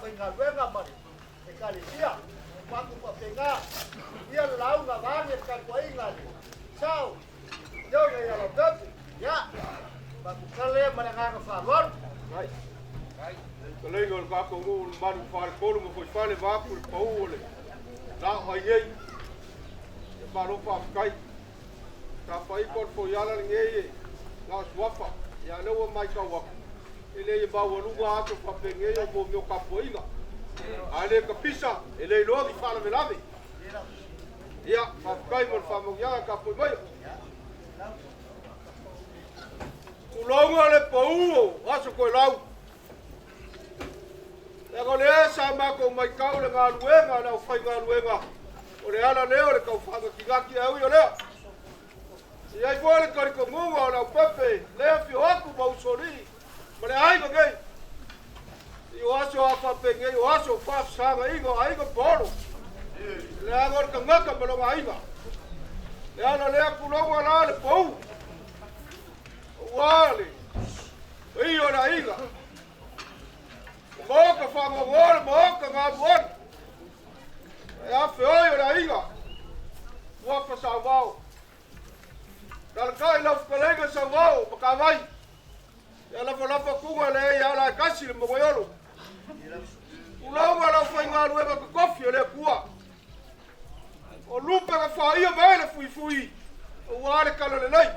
aufaigaluega ma le Ekalesia. Maku faapena ia le lauga vaeane le tapuaiga a le sao Afioga ia Laupepe. Ia, maku tala lea ma le agaga faaaloalo. Fetalaiga o le tatou nuu le mamalu i Faletolu ma Fuaifale vaeatu le pau o le lao ai nei. Ia malo faafetai. Tapaito le foiala lenei e na o suafa. Ia lea ua matau atu, e le maualuga aso faapenei o mea o tapuaiga. A le tapisa, e le iloa ni faalavelave. Ia, faafetai mo le faamanuiaga tapuai maia. Tulonga le pau o aso Toelau. Leaga o lea sa matou matau le galuega a le aufaigaluega, o le ala lea o le tau faanatinati ae ui o lea. E i ai foi le talitonuga o Leaupepe lea afio atu ma usoalii ma le aiga nei. I o aso a faapenei o aso faafesagaiga o aiga paolo. Leaga o le tagata ma lona aiga. Le ala lea tulonga la le pau. Ua le paia o le aiga. O maota faanoanoa le maota gamuani. E afe oi o le aiga. Ua fasauvao. Talakai lau fetalaiga Sauvao Matavai. Ia lafalafa tuga le ia ala e kasi le Mogoiolo. Tulou lau faigaluega totofi o le Atua. O lupe na faia mai le fuifui aua le tala lelei.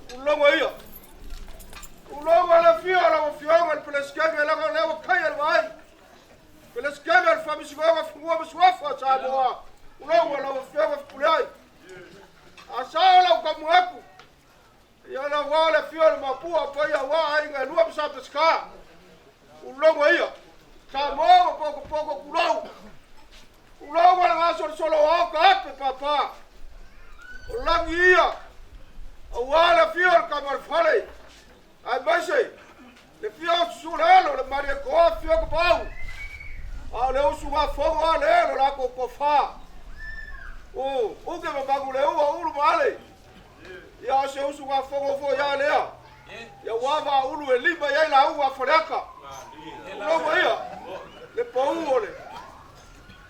Tuloga ia. Tuloga le afio o lau Afioga i le Peresetene leaga o lea ua taia le vaai. Peresetene o le Faamasinoga o Fanua ma Suafa o Samoa. Tuloga lau Afioga Fepuleai. A sao lau tamu atu, ia la ua le afio o le mapua paia ua aiga e lua ma sa Peseta. Tuloga ia. Samoa ua pokopoko tulou. Tulou le gasolosolo o ao ka ape papa. O lagi ia. Aua le afio o le tama o le fale. Aemaise le fia o Susulaelo le Malietoa afio Tapaau. A o le usugafono a le lo latou tofa. O uke ma Manuleua ulu ma ale. Ia o se usugafono foi a lea. Ia ua va ulu e lima i ai lauga a Faleata. Uloga ia le pau o le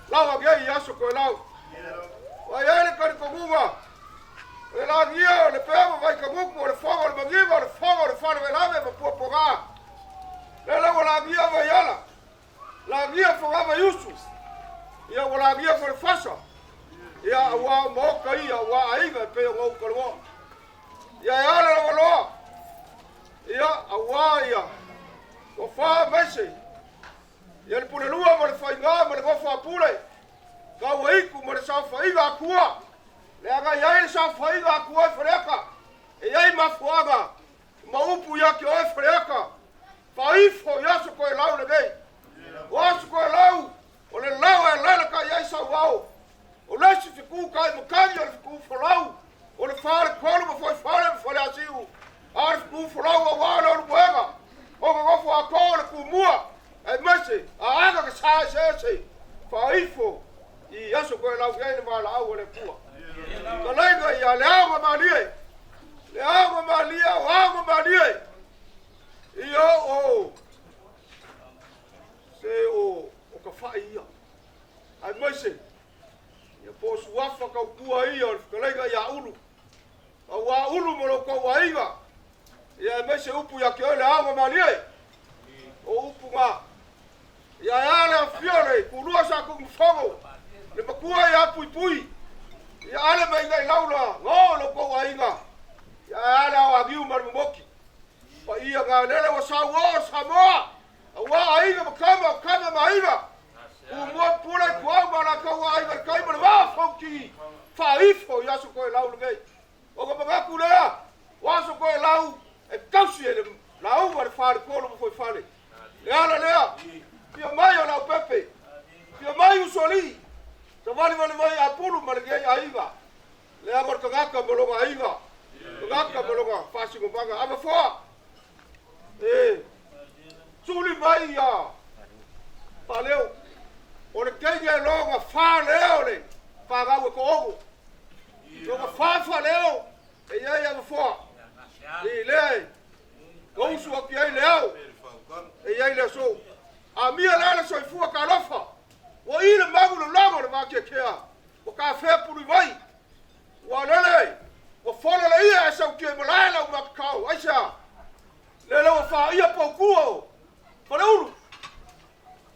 laua nei i aso Toelau. Ua i ai le talitonuga o le lagia o le pea ma Vaikamutu o le fono o le Maniva o le fono o le Faalavelave ma Puapuaga. Lea la ua lagia Vaiala, lagia Fogavaiusu, ia ua lagia Falefasa, ia aua o maota ia, aua aiga e pei ona ou talanoa. Ia e ala lava loa, ia aua ia tofa maise, ia le pulelua ma le faiga ma le nofo a pule, tauaitu ma le saofaiga Atua, leaga e i ai le saofaiga Atua i Faleata, e i ai mafuaaga ma upu ia te oe Faleata, faaifo i aso Toelau lenei. O aso Toelau, o le lao e lalaka i ai sauao, o le isi fetu tai matagi o le fetu folau, o le faletolu ma Foifale ma Faleasiu, a o le fetu folau aua le olumoega, o nonofo atoa o le tumua, aemaise a aga ka sa eseese, faaifo i aso Toelau i ai le valaau a le Atua. Fetalaiga ia le aoga malie, le aoga malie, o aoga malie, ia o se o ka fai ia. Aemaise ia po o suafa tautua ia o le fetalaiga ia Ulu. Aua Ulu ma lo tou aiga. Ia aemaise upu ia te oe le aoga malie. O upu nga. Ia e a le afio le kulua sa tunufono. Le matua ia Puipui. Ia ale mai ngai laula ngo lo tou aiga. Ia e a le ao agiu ma le momoti. Paia nga lele ua sau o Samoa. Aua aiga ma tama, o tama ma aiga. Tumua pule i tuau ma latou aiga le tai ma le vaa fauti faaifo i aso Toelau lenei. O ka manatu lea, o aso Toelau e tausi e le lauga le faletolu ma Foifale. Le ala lea, fia mai o Leaupepe, fia mai usoalii, savalivali mai Apulu ma lenei aiga. Leaga o le tagata ma lona aiga, tagata ma lona faasinomaga. Avafoa, e suli mai ia Faaleo, o le teine e loga fa lea o le fanau e to'ono. Loga fa Faaleo, e i ai Avafoa. I lea e gausu atu i ai le ao, e i ai le aso. Amia la le soifua talofa. Ua i le magu lologo o le vakeakea. Ua tafea pulivai. Ua lele. Ua fola le ia e sautia i malae lau makakao. Aisea? Lele ua faia paukua o Faleulu.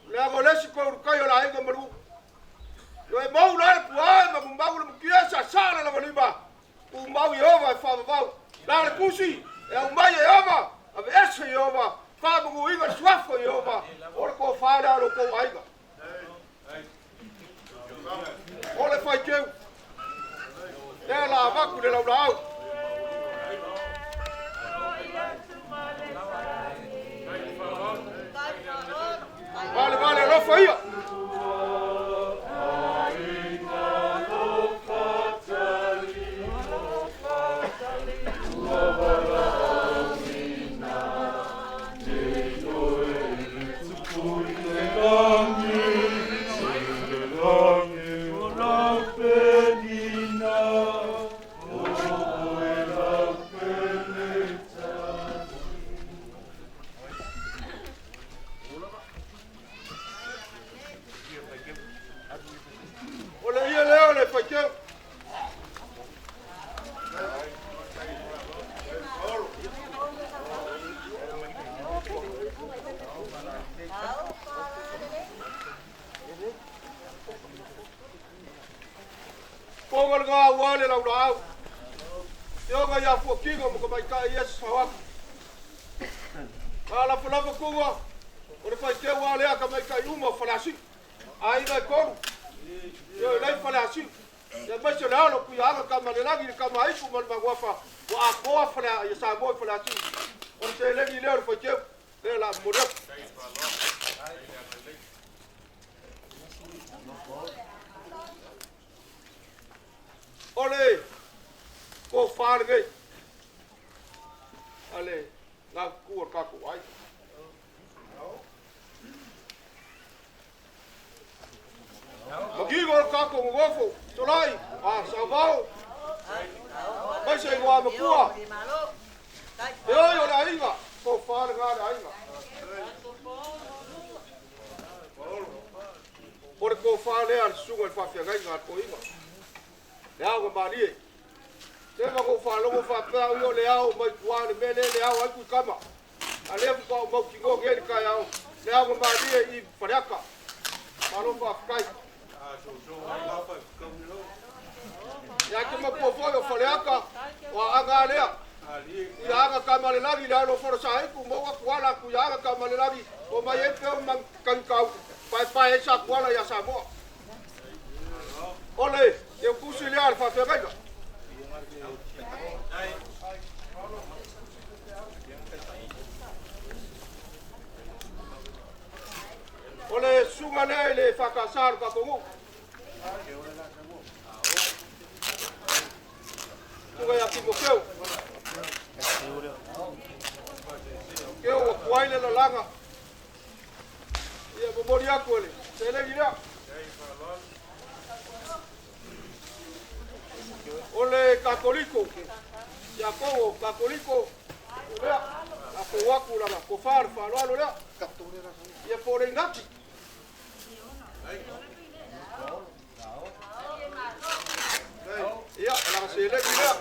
Leaga o le isi koe ulukai o le aiga Malu. Ioe mau la le puaa e magumagu le mukia e saasaa le lavalima. Tumau Ieova e faavavau. La le tusi e aumai e Ieova, aveese Ieova, faamanuiina le suafa o Ieova, o le tofa lea a lo outou aiga. O le faiteu, lea la avatu le laulaau. Vale vale alofa ia. O le ia lea o le faiteu. Poga le gaua le laulaau. Te oga ia fuakiga mo ka maitai Iesu sauafu. A lafolafa kuga, o le faiteu a lea ka maitai uma o Faleasiu. Aiga e tolu, ioe lai Faleasiu. Ia aemaise o le alo Puiaaga Kamalelagi le Kamaipu ma le Manuafa ua atoa Falea ia Samoa i Faleasiu. O le seleni lea o le faiteu, lea la momoli atu. O le tofa lenei a le gaututu o le tatou aiga. Magigo o le tatou nonofo, solai, a sauvao, maise i igoa matua. E oi o le aiga, tofa lena a le aiga. O le tofa lea a le susuga i le faafeagaiga a le toeaina. Le ao na malie. Teva kou faalogo faapea au ia o le ao mai tua le mea lea le ao ai Tuikama. A lea faatoa ou mautinoa nei i le taeao le ao na malie i Faleata. Malo faafetai. Ia te matua foi o Faleata, o Aaga a lea. Tuiaaga Kamalelagi le alo o Folosaitu, maua Tuala Tuiaaga Kamalelagi, o mai ai pea o Manukau, paepae ai Satuala ia Samoa. O le teutusi lea a le faafeagaiga. O le susuga lea i le faakasa o le tatou nuu. Susuga ia Timoteo. Keu ua tuai le lalaga. Ia momoli atu e le seleni lea. O le Katoliko, Iakobo Katoliko, o lea, latou atu lana tofa le faaaloalo lea. Ia po o le inati. Ia, o lana seleni lea,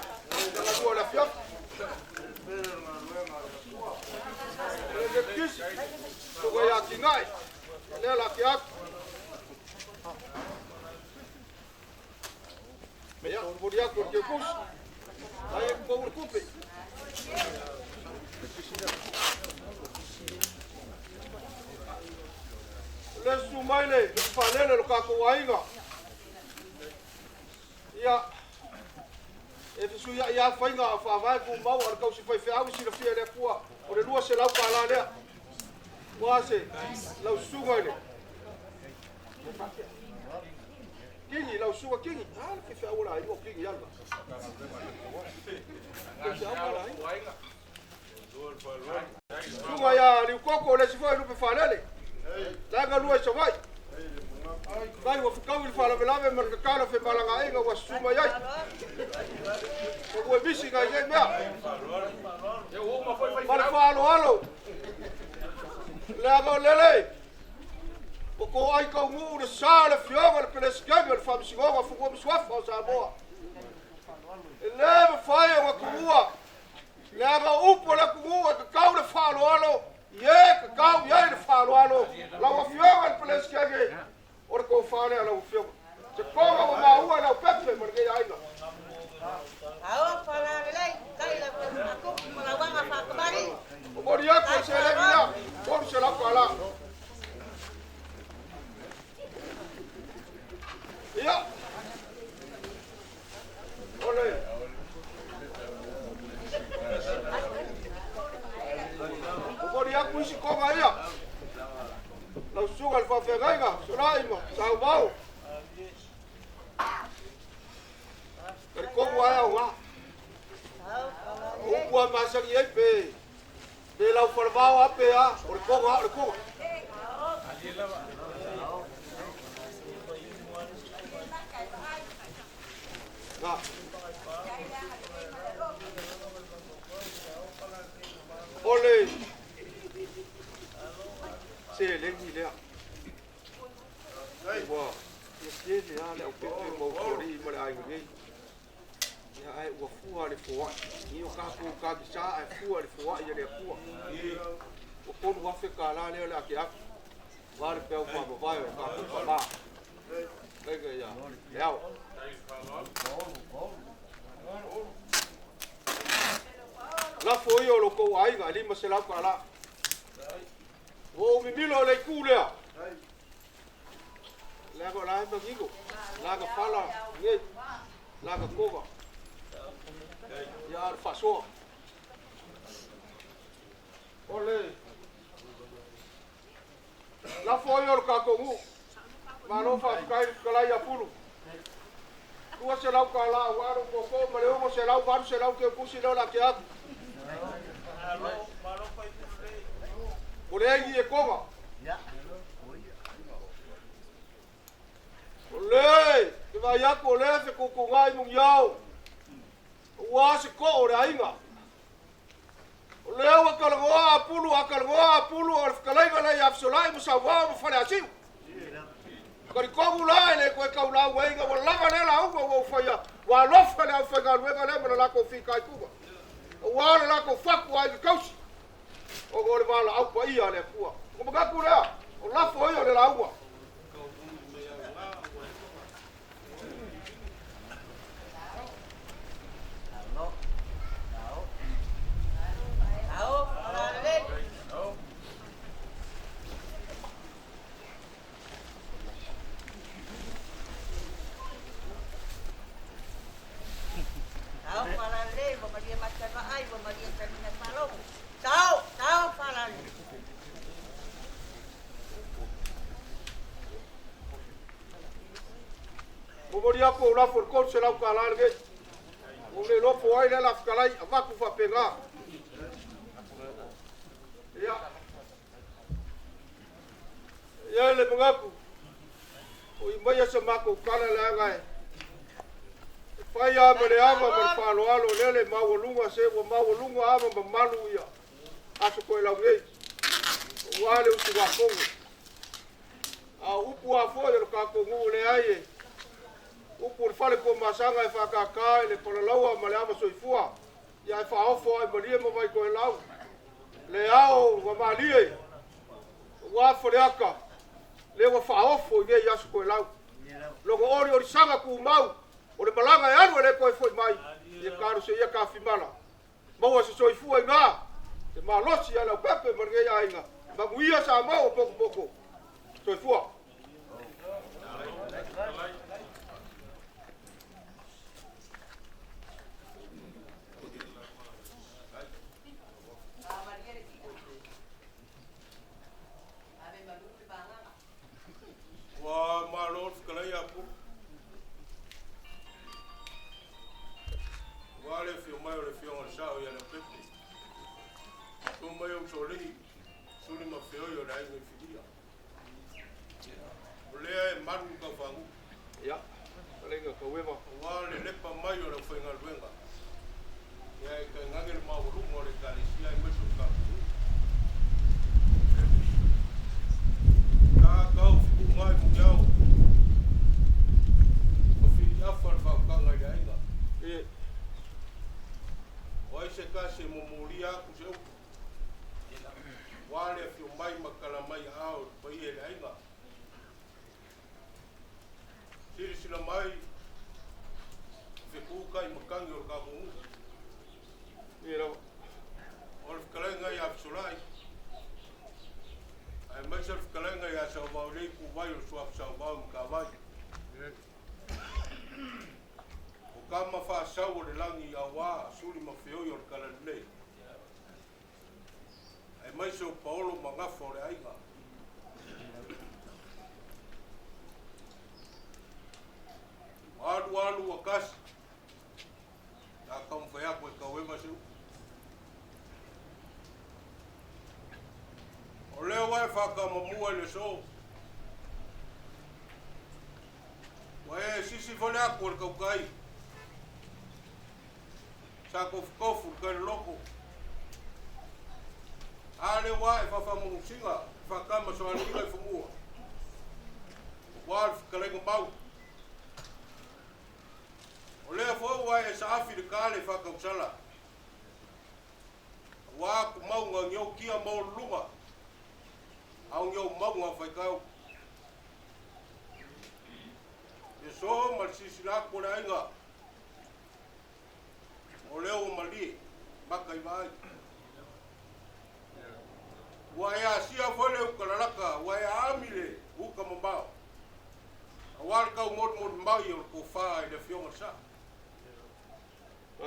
lana lua o le afiafi. O le Metotisi, susuga ia Tinae, lea la te atu. Ia, momoli atu e le Teutusi, ai e tutou le tupe. O le susu mai le faalele o le tatou aiga. Ia, e fesuiai lava faiga a o faavae tumau a le tausi faifeau i silafia e le Atua, o le $200 lea. Ua se lau susuga i le Kini, lau susuga Kini. A le faifeau o le aiga o Kini lava. Faifeau ma le aiga. Susuga ia Liukoko, le isi foi lupe faalele. La e galue i Savaii. Mai ua fetaui le faalavelave ma le tatalo femalagaaiga ua susu mai ai. Ua ue misi nai nei mea. Ma le faaaloalo. Leaga o lele. Ua toai taunuu le sa o le Afioga i le Peresetene o le Faamasinoga o Fanua ma Suafa o Samoa. E le mafai ona tuua, leaga o upu a le atunuu e tatau le faaaloalo i e tatau i ai le faaaloalo. Lau Afioga i le Peresetene, o le tofa lea a lau Afioga. Se toga ua maua i Leaupepe ma lenei aiga. Momoli atu le seleni lea, $300. Ia, o le momoli atu isi toga ia. Lau susuga i le faafeagaiga, Solai ma Sauvao. Talitonu lava e aoga. O upu lava masani ai pe pe lau falevao lava pe a, o le toga lava o le toga. Na. O le seleni lea. Ua ia tele lava le aupepe ma utualii ma le aiga nei. Ia ae ua fua le foai. Ni o tatou tagisa ae fua le foai a le Atua. Ua $3,000 lea o le a tea atu. Aua le peau faamavae o tatou tama. Faiga ia le ao. Lafo ia o lo tou aiga e $500. Ua ou mimilo i le itu lea. Leaga o la e manino, la na fala nei, la na toga. Ia a o le faasoa. O le lafo ia o le tatou nuu. Malo faafetai le fetalai ia Pulu. $200 aua lou tootoo ma le 600, 800 teutusi lea o le a tea atu. O le agi e toga. O le te vaai atu o lea fetuutuunai i Muniao, aua se too o le aiga. O lea ua talanoa Apulu, a talanoa Apulu o le fetalaiga lea ia Fesolai ma Sauvao ma Faleasiu. Talitonu la e le toe tau laugaina, ua lava lea lauga ua ou faia, ua alofa le aufaigaluega lea ma le latou fitaituga, aua le latou fatu aiga tausi, ona o le valaau paia a le Atua. Ona manatu lea, o lafo ia o le lauga. Momoli atu ou lafo i le $300 lenei. Ua ou le iloa po o ai lea o le a fetalai, avatu faapena. Ia. E i ai le manatu, foi maia se matou tala leaga e fai lava ma le ava ma le faaaloalo, lea le maualuga, se ua maualuga lava ma mamalu ia aso toelau nei, aua le usugafono. A o upu lava foi o le tatou nuu, leai e upu i le fale Tuamasaga e faatata i le palalaua ma le ava soifua, ia ae faaofo lava i Malie ma Vaitoelau, le ao ua malie, aua Faleata, lea ua faaofo i nei aso toelau. Logo oliolisaga tumau, o le malaga e alu e le toe foi mai, ia talosia ia tafimala. Maua se soifua i ina, se malosi ia Leaupepe ma lenei aiga. Manuia Samoa ua potopoto. Soifua. Ua malo le fetalai ia Pulu. Ua le afio mai o le afioga i le Sao ia Leaupepe. Tu mai usoalii, suli ma feoi o le aiga i Filia. O lea e malu le taufagu'u. Ia, fetalaiga Taueva. Aua le lepa mai o le aufaigaluega, ia e tainane le maualuga o le Ekalesia aemaise o le tatou nuu. Sa taofi. Sao i le paia i le aiga. Silasila mai fetukai matagi o le tatou nuu. Ia lava. O le fetalaiga ia Fesolai, aemaise le fetalaiga ia Sauvaolei Tuvai o le Suafa Sauvao i Matavai. O tama faasau o le lagi aua suli ma feoi o le Talalelei, aemaise o paolo ma gafa o le aiga. Ua alu alu ua tasi, la taumafai atu e taueva se upu. O lea ua e faatamamua i le aso. Ua e sisi foi le atu o le tautai. Sa tofutofu le tailoloto. A lea ua ae faafaamanusiga e faatama soaliiga i fanua. Ua le fetalaiga mau. O lea foi ua e saafi le tale faatausala. Aua kumauga giokia maualuluga, ao gio mauga faitau. Ieso ma le silasila atu o le aiga, o lea ua malie maka i vaai. Ua e asia foi le uka lalaka, ua e aami le uka mamao. Aua le taumolimoli mai o le tofa i le Afioga i le Sao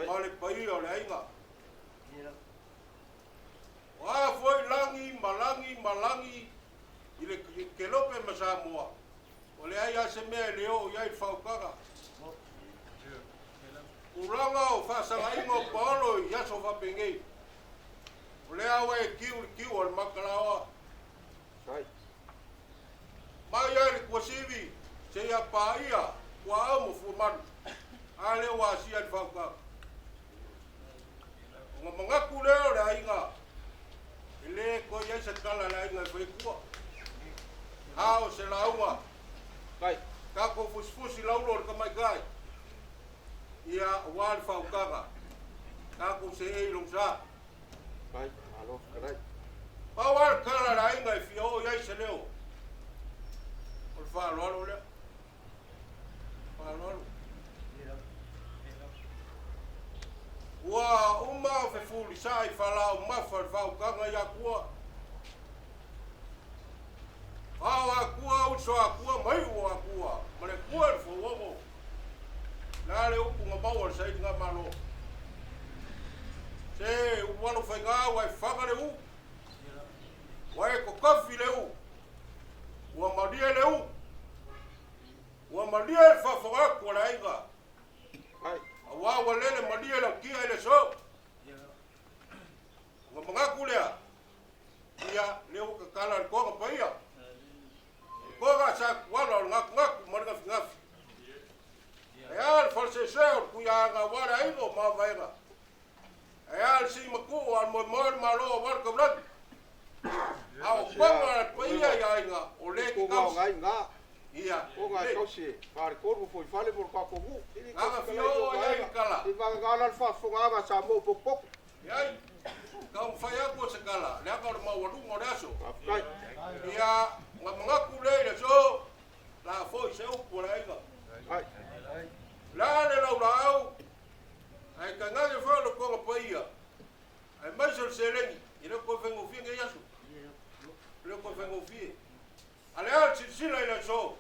ma le paia o le aiga. O a foi lagi ma lagi ma lagi i le Kelope ma Samoa, o leai lava se mea e le oo i ai le faautaga. Tulaga o faasagaina o paolo i aso faapenei, o lea ua e tiu i le tiu o le Makalaoa. Mai ai le Tuasivi seia paia Tuaau ma Fuamalu, a lea ua asia i le faautaga. Ona manatu lea o le aiga, e le toe i ai se tala a le aiga e fai atua. A o se lauga, tatou fusifusi laulo o le tamaitai, ia aua le faautaga, tatou seei i lou sa. Pau lava le tala a le aiga e fia oo i ai se leo, o le faaaloalo lea. Faaaloalo. Ua uma o fefulisai falaaumafa le faautaga i Atua. Ao Atua, uso Atua, ma iu o Atua, ma le Atua i le fauogo. Le a le upu na maua i le sailiga malo? Se ulualo faiga ua e faga le u, ua e totofi le u, ua malie le u, ua malie le faafofoga atu a le aiga, aua ua lele malie lau tia i le aso. Ona manatu lea, ia, lea ua tatala le toga paia. Le toga sa tuala o le gatunatu ma le gafigafi. Ae a le falesese o le tuiaga aua le aiga o Mavaega. Ae a le simatuu a le moemoe o le Malo aua le taulagi. A o toga a le paia i aiga o le te tausi. Ia, Toga e tausi e faletolu foi fale mo le tatou nuu. Gaga fia oo ai ai le tala. I vagana le faafofogaaga a Samoa potopoto. Leai, taumafai atu o se tala, leaga o le maualuga o le aso. Faafetai. Ia, na manatu lea i le aso, la foi se upu a le aiga. La le laulaau, ae tainane foi o le toga paia, aemaise o le seleni, e le o toe faigofie nei aso. E le o toe faigofie. A le a le silasila i le aso,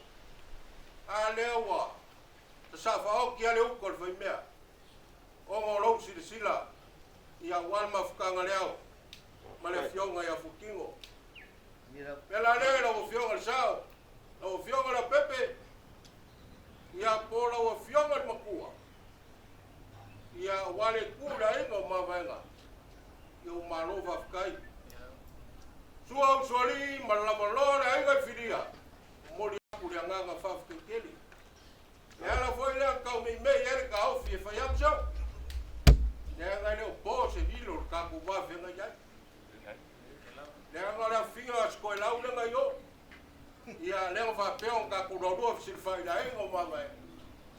a lea ua sasaa faaoti lava le uta o le faimea, ona o lou silasila ia aua le mafutaga le ao ma le Afioga ia Fuatino. Mea la lea i lau Afioga i le Sao, lau Afioga Leaupepe, ia po o lau Afioga i le Matua, ia aua le itu i le aiga o Mavaega, ia ua malo faafetai. Sua usoalii ma le lavaloa le aiga i Filia, momoli atu le agaga faafetai tele. Le ala foi lea na taumeimei ai le taofi e fai atu sau, leaga e le o po se lilo i le tatou va feagai ai. Leaga o le afiga a si toelau lea na i o, ia lea na faapea ona tatou loaloa fesilafai i le aiga o Mavaega,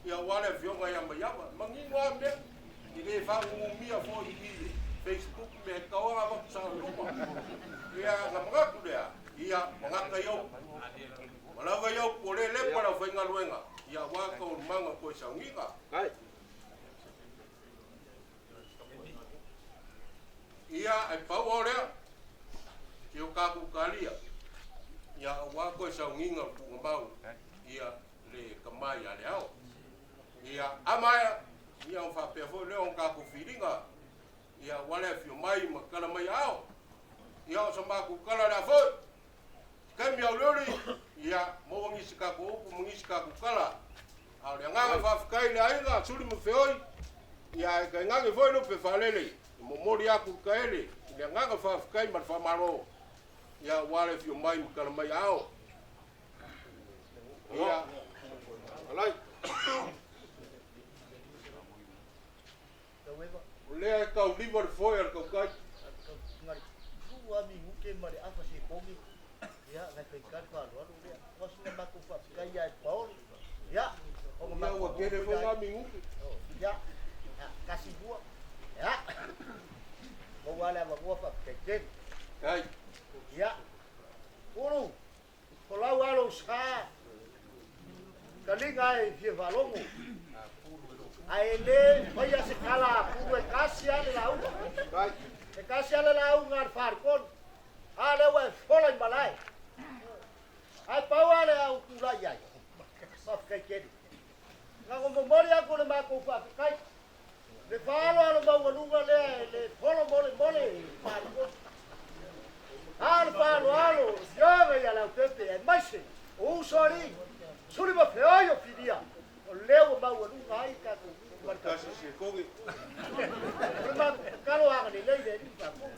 ia aua le afioga ia Maiava. E manino lava mea, e le faanunumia foi i i le Facebook mea e tatau ona avatu sao i luma. Ia na manatu lea, Ia, magata i au. Malava i au po le lepa lau faigaluega, ia auā taualumaga o toe saugiga. Ia, ae pau o lea, si o kakou kalia, ia auā toe saugiga o le tuugamau, ia le tama ia Leao. Ia, a maea, ia ona faapea foi lea ona tatou filiga, ia aua le afio mai ma tala mai aao. Ia o sa matou tala lea foi, se taimi auliuli, ia maua nisi tatou upu ma nisi tatou tala. A o le agaga faafetai i le aiga Suli ma Feoi, ia ae tainane foi Lupe Faalele, e momoli atu le taele i le agaga faafetai ma le faamalo, ia aua le afio mai ma tala mai aao. Ia, alai. O lea e tauliva le foe a le tautai. Ia ua tele foi na minute. Ai. Ulu, folau alo sa, taliga e fia faalogo. Ae le faia se tala a Pulu e tasi lava le lauga. E tasi lava le lauga a le Faletolu. A lea ua e fola i malae. Ae pau lava le au tulai ai. Faafetai tele. Na ona momoli atu o le matou faafetai. Le faaaloalo maualuga lea e le folo molemole i Faletolu. A o le faaaloalo o le Afioga ia Leaupepe aemaise o uso alii, suli ma feoi o Filia. O lea ua maualuga ai tatou nuu ma le tatou. O le matou tatalo agalelei le Alii ma tatou.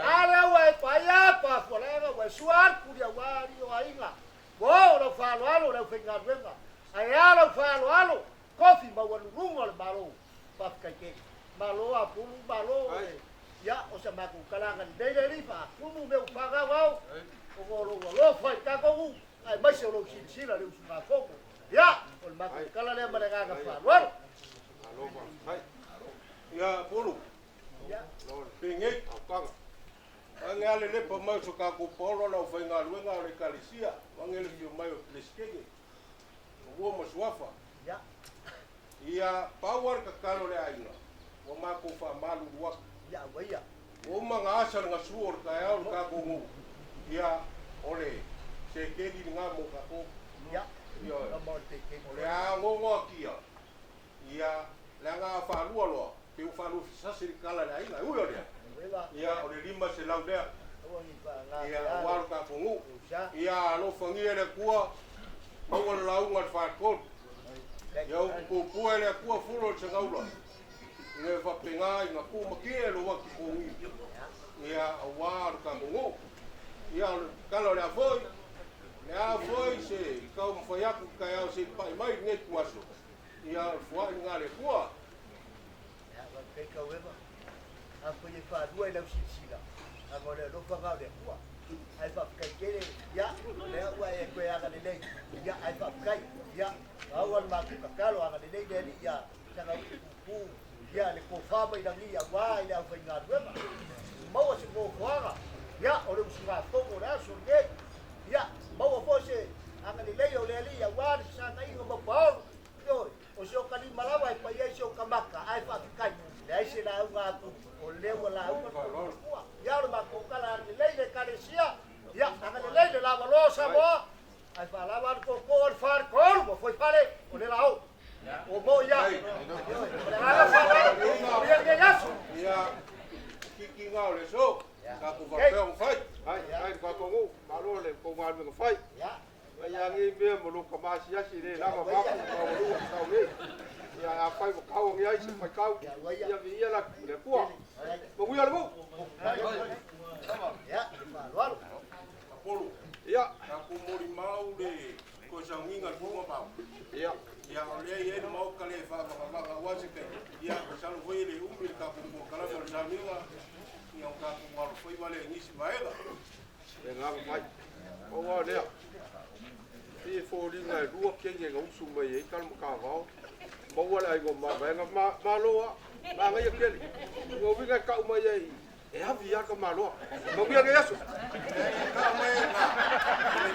A lea ua e paia pafualaga ua e sua atu le aua alii o aiga. Ua oo lau faaaloalo le aufaigaluega. Ae a lau faaaloalo kofi maualuluga o le Malo. Faafetai tele. Malo a Pulu, malo e ia o sa matou tala agalelei le Alii faatumu mea ua fagauau ona o lou alofa i tatou nuu. Aemaise o lou silasila i le usugafono. Ia, o le matou tala lea ma le agaga faaaloalo. Ia, Pulu, penei, age a le lepa mai o so tatou paolo le aufaigaluega o le Ekalesia, age le afio mai o le Peresetene, o mua ma suafa. Ia, pau lava le tatalo i le aiga, ua matou faamalulu atu. Ua uma ona asa le gasu o le taeao i le tatou nuu, ia, o le sekeli lena mo tatou. Ioe. O le a gogo atia, ia, leaga a faalua loa, pei ua faalua fisasi le tala a le aiga, e ui o lea, ia, o le 500 lea, ia, aua lo tatou nuu. Ia alofagia e le Atua, maua le lauga a le Faletolu. Ia upu pupua e le Atua fulo o le segaula, ina ia faapena ina tumatie lou ati pogi, ia aua lo tatou nuu. Ia o le tala o le a foi, o le a foi se i taumafai atu i le taeao se i pai mai lenei ituaso, ia o le foai lena a le Atua. Ia, faafetai Taueva. Afai e faalua i lau silasila, leaga o le alofa lena o le Atua. Ae faafetai tele, ia, o lea ua e toe agalelei, ia, ae faafetai, ia, maua le matou tatalo, agalelei le Alii ia saga utupupu, ia, le tofa mai lagi aua i le aufaigaluega. Maua se tofoaga, ia, o le usugafono o le aso lenei, ia, maua foi se agalelei o le Alii aua le fesagaiga ma paolo, Ioe, o si o lima lava e pai ai si o maka, ae faafetai, leai se lauga atu, o lea ua lauga le tou matua. Ia o le matou tala agalelei le Ekalesia, ia agalelei le lavaloa o Samoa, ae faalava le tootoo o le Faletolu ma Fuaifale o le lao. Ua mo ia. Ioe, o le agaga faaaloalo, ia lenei aso. Ia, kikiga o le aso, tatou faapea ona fai. Ai, ai, le tatou nuu, malo le tou galuega fai. Mai a nei mea ma lou tama asiasi le lava mapu ma maualuga ma tau nei. Ia afai ua tau agi ai se faitau, ia viia la le Atua. Manuia le nuu. Apolo, Ia. tatou molimau le toe saugiga i le tuuga mau. Ia. Ia, o lea e i ai le Maota le faavagavaga aua se taimi. Ia, masalo foi e le umi le tatou polokalame o le saugiga, ia ona tatou alofaiva lea i nisi vaega. Le agaga mai. Pau lava lea, pei e foliga e lua kenge na usu mai ai Talamatavao, maua le aiga o Mavaega, malo lava, manaia tele. O lona uiga e tau mai ai E avi ia ka maloa. Manuia lenei aso. Ka mai na.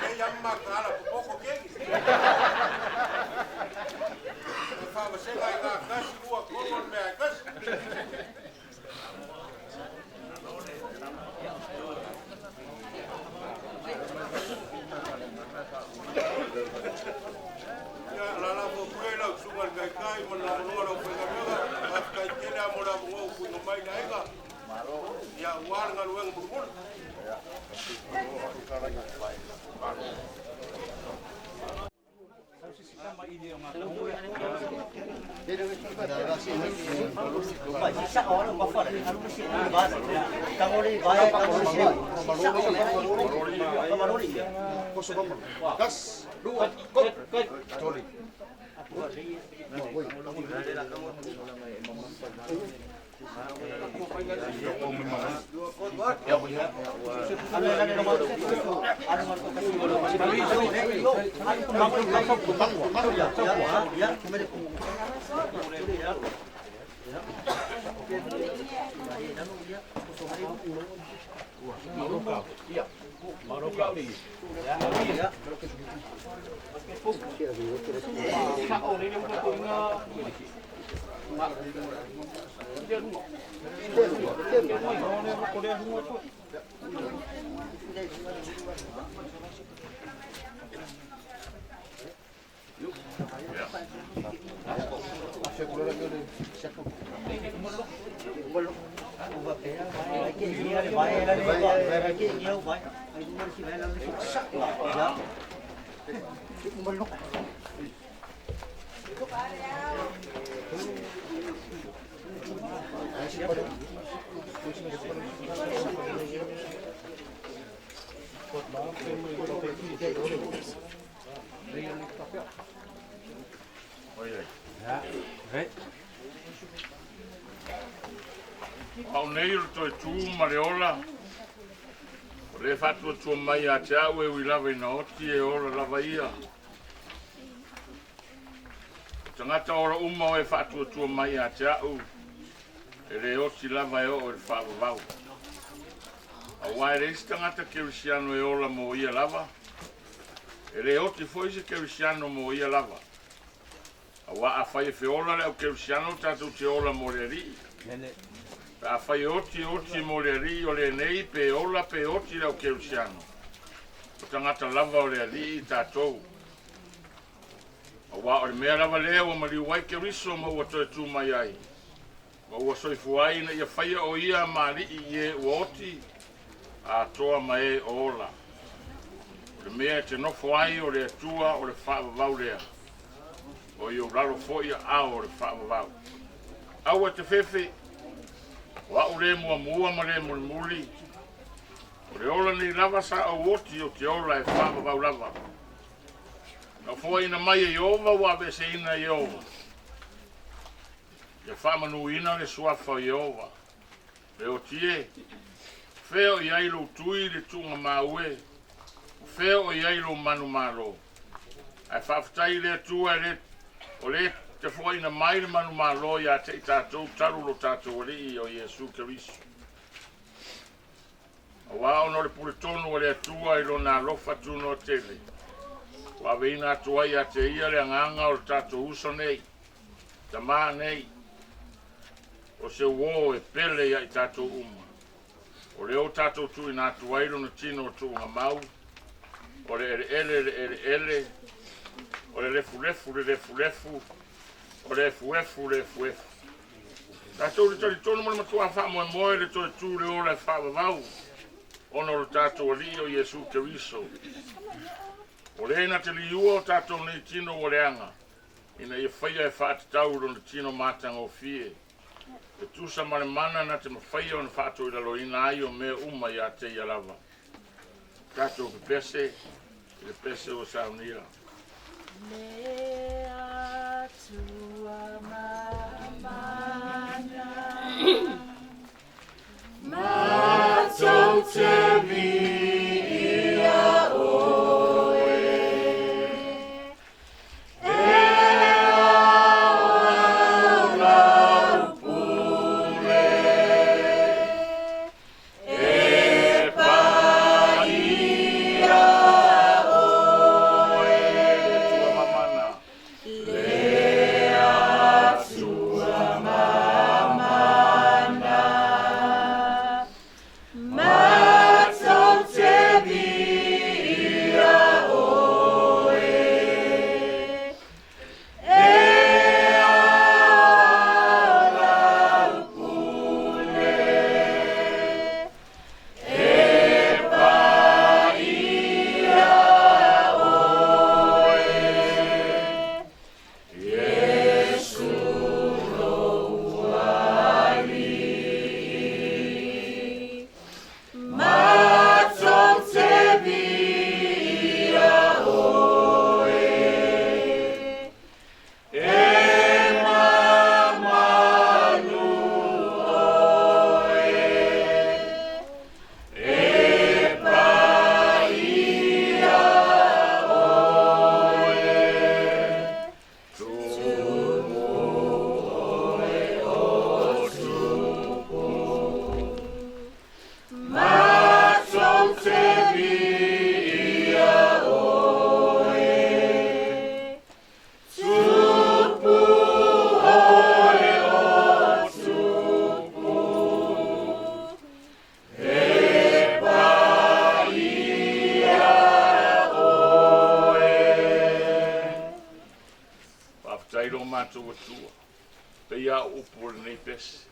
Le ia makala popoko kegi. E faavasega i gā kasi ua kolo le mea e kasi. Ia, la la fo kuia i lau susuga i le taitai ma le lavaloa o le aufaigaluega, faafetai tele lava mo le avanoa ua tuuina mai i le aiga, ia aua le galuega mulimuli. Au nei o le toe tu ma le ola, o le faatuatua mai ia te au e ui lava ina oti e ola lava ia. O tagata ola uma o e faatuatua mai ia te au, e le oti lava e oo i le faavavau. Auā e leai se tagata kerisiano e ola mo ia lava, e le oti foi se kerisiano mo ia lava. Auā afai e feola le au kerisiano tatou te ola mo le Alii. Pe afai e oti e oti mo le Alii o lenei pe ola pe oti le au kerisiano. O tagata lava o le Alii tatou. Auā o le mea lava lea ua maliu ai Keriso ma ua toe tu mai ai, ma ua soifua ai ina ia faia o ia ma alii i e ua oti atoa ma e o ola. O le mea e te nofo ai o le Atua o le faavavau lea, o i ou lalo foi aao o le faavavau. Aua e te fefe, o a'u le muamua ma le mulimuli, o le ola nei lava sa ou oti ou te ola e faavavau lava. Na foaiina mai e Ieova ua aveeseina e Ieova. Ia faamanuina le suafa o Ieova. Le oti e, fea o i ai lou tui i le tuugamau e, o fea o i ai lou manumalo? Ae faafetai i le Atua e le, o le te foaiina mai le manumalo ia te i tatou talu lo tatou Alii o Iesu Keriso. Auā ona o le puletonu a le Atua i Lona alofa tunoa tele, ua aveina atu ai ia te Ia le agaga o le tatou uso nei, tamā nei, o se uō e pele ia i tatou uma. O lea ua tatou tuuina atu ai lona tino o tuugamau, o le eleele le eleele, o le lefulefu le lefulefu, o le efuefu le efuefu. Tatou te talitonu ma le matuā faamoemoe i le toe tu le ola e faavavau ona o lo tatou Alii o Iesu Keriso. O le na te liua o tatou nei tino ua leaga, ina ia faia e faatatau i lona tino matagofie, e tusa ma le mana na te mafaia ona faatoilaloina ai o mea uma ia te ia lava. Tatou pepese i le pese ua saunia. Le Atua mamana matou te viia oe e aoao lau pule. matou Atua, pei a o upu o lenei pese.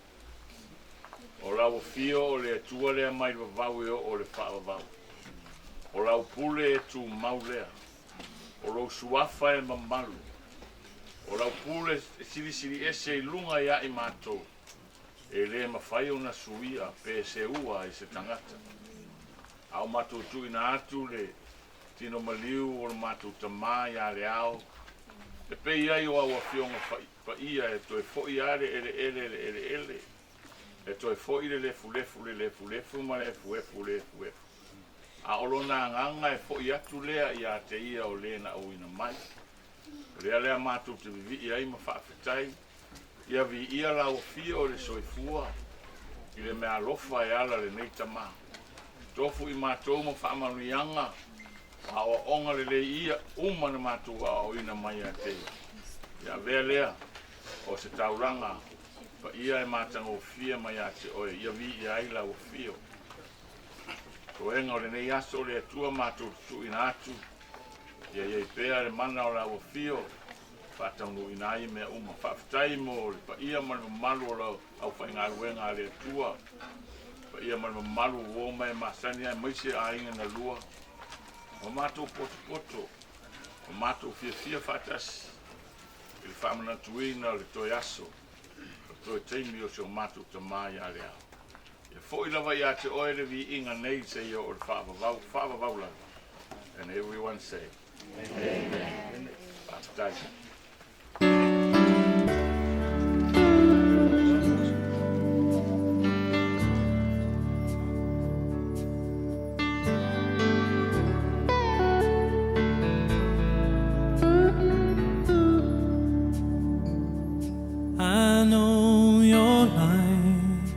O lau afio o le Atua lea mai le vavau e oo i le faavavau. O lau pule e tumau lea. O lou suafa e mamalu. O lau pule e silisili ese i luga ia i matou, e le mafai ona suia pe seua e se tagata. A o matou tuuina atu le tino maliu o le matou tama ia Leao, e pei ai o au afioga paia e toe foi lava le eleele le eleele, e toe foi le lefulefu le lefulefu ma le efuefu le efuefu. A o lona agaga e foi atu lea ia te ia o le na auina mai. O lea lea matou te vivii ai ma faafetai, ia viia lau afio o le soifua i le meaalofa e ala lenei tama. Tofu i matou ma faamanuiaga, o aoaoga lelei ia uma na matou aoaoina mai ia te ia. Ia avea lea o se taulaga paia e matagofie mai ia te oe, ia viia ai lau afio. Toega o lenei aso o le Atua matou te tuuina atu, ia i ai pea le mana o lau afio, faataunuuina ai mea uma. Faafetai mo le paia ma le mamalu o lau aufaigaluega a le Atua, paia ma le mamalu uo ma e masani aemaise aiga na lua, ua matou potopoto, ua matou fiafia faatasi i le faamanatuina o le toe aso, o le toe taimi o si o matou tama ia Leao. Ia foi lava ia te oe le viiga nei seia oo i le faavavau, faavavau lava. And everyone say, Amen. Faafetai. I know your life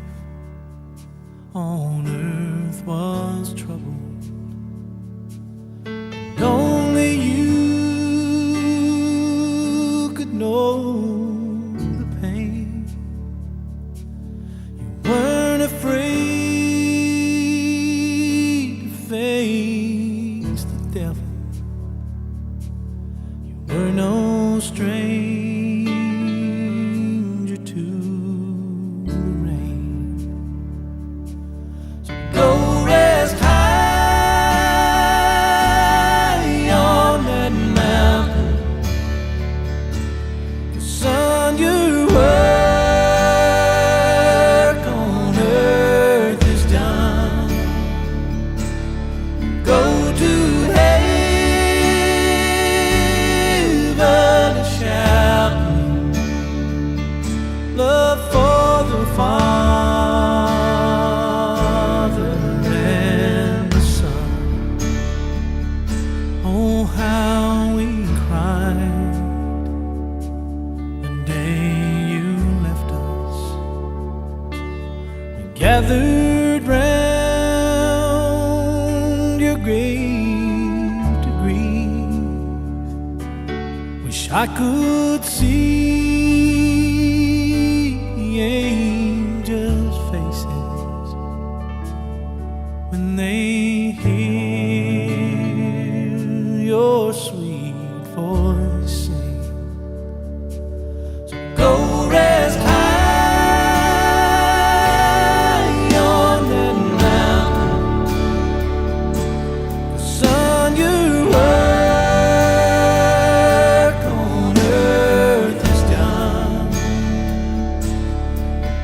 on earth was troubled. And only you could know the pain. You weren't afraid to face the devil. You were no stranger to the rain. So go rest high on that mountain. 'Cause son, your work on earth is done. Go to heaven and shout love for the Father and the Son. Oh, how we cried the day you left us. We gathered round your grave to grieve. Wish I could see angels' faces when they hear your sweet voice sing. So go rest high on that mountain. Son, your work on earth is done.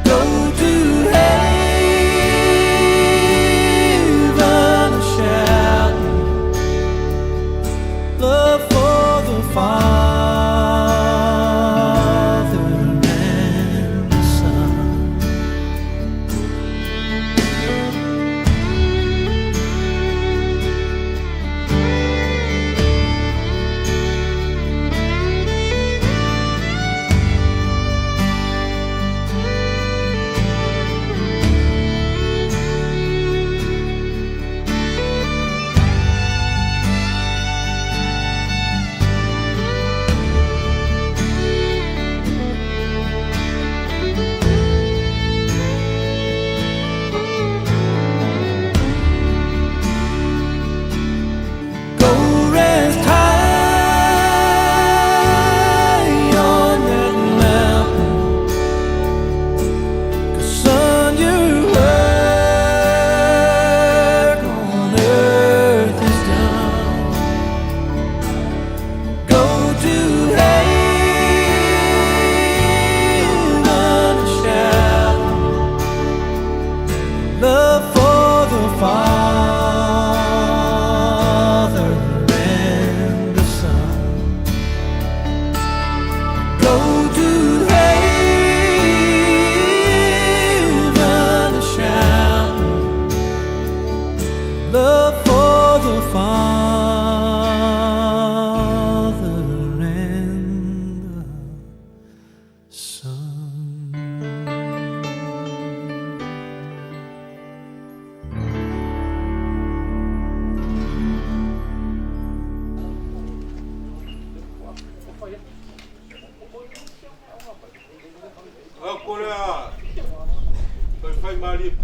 Go to heaven and shout love for the Father and the Son.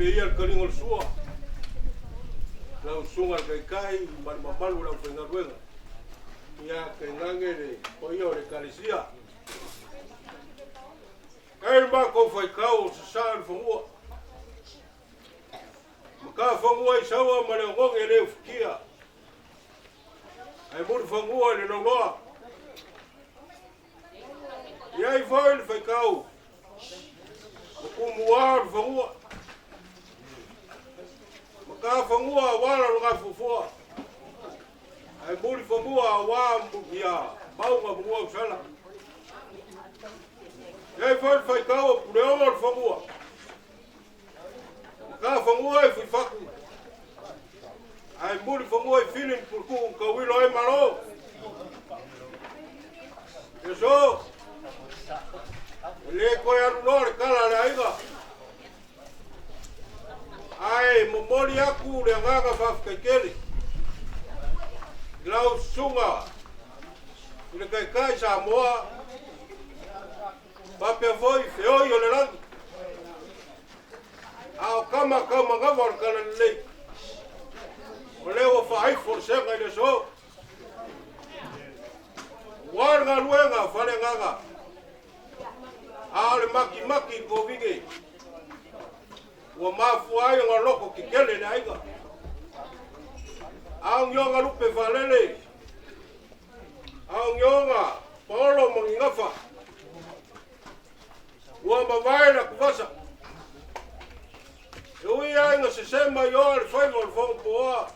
Faapea ia le taliga o le sua, lau susuga i le Taitai ma le mamalu o le aufaigaluega, ia tainane le paia o le Ekalesia. E le matou faitau o sasaa i le fanua, matafanua i saua ma le oneone e le ufitia, ae mulifanua i le lauloa. I ai foi le faitau o tumua o le fanua, matafanua aua lona gafuafua, ae mulifanua aua ia mauga ma nuausala. I ai foi le faitau o puleogo o le fanua, matafanua i fuifatu, ae mulifanua i fili ni pulukuu tauilo ai malo. Iesu, e lē toe aluloa le tala a le aiga, ae momoli atu le agaga faafetai tele i lau susuga i le Taitai Samoa faapea foi feoi o le lagi, a o tama taumanava o le talalelei, o lea ua faaifo le sega i le aso. Ua le galuega faaleagaga, a o le makimaki i le Koviti ua mafua ai ona loko tetele le aiga. A o ni ona lupe faalele, a o ni ona paolo ma ni gafa, ua mavae le atuvasa. E ui ai ina sese mai oa le faiva o le fonopoa,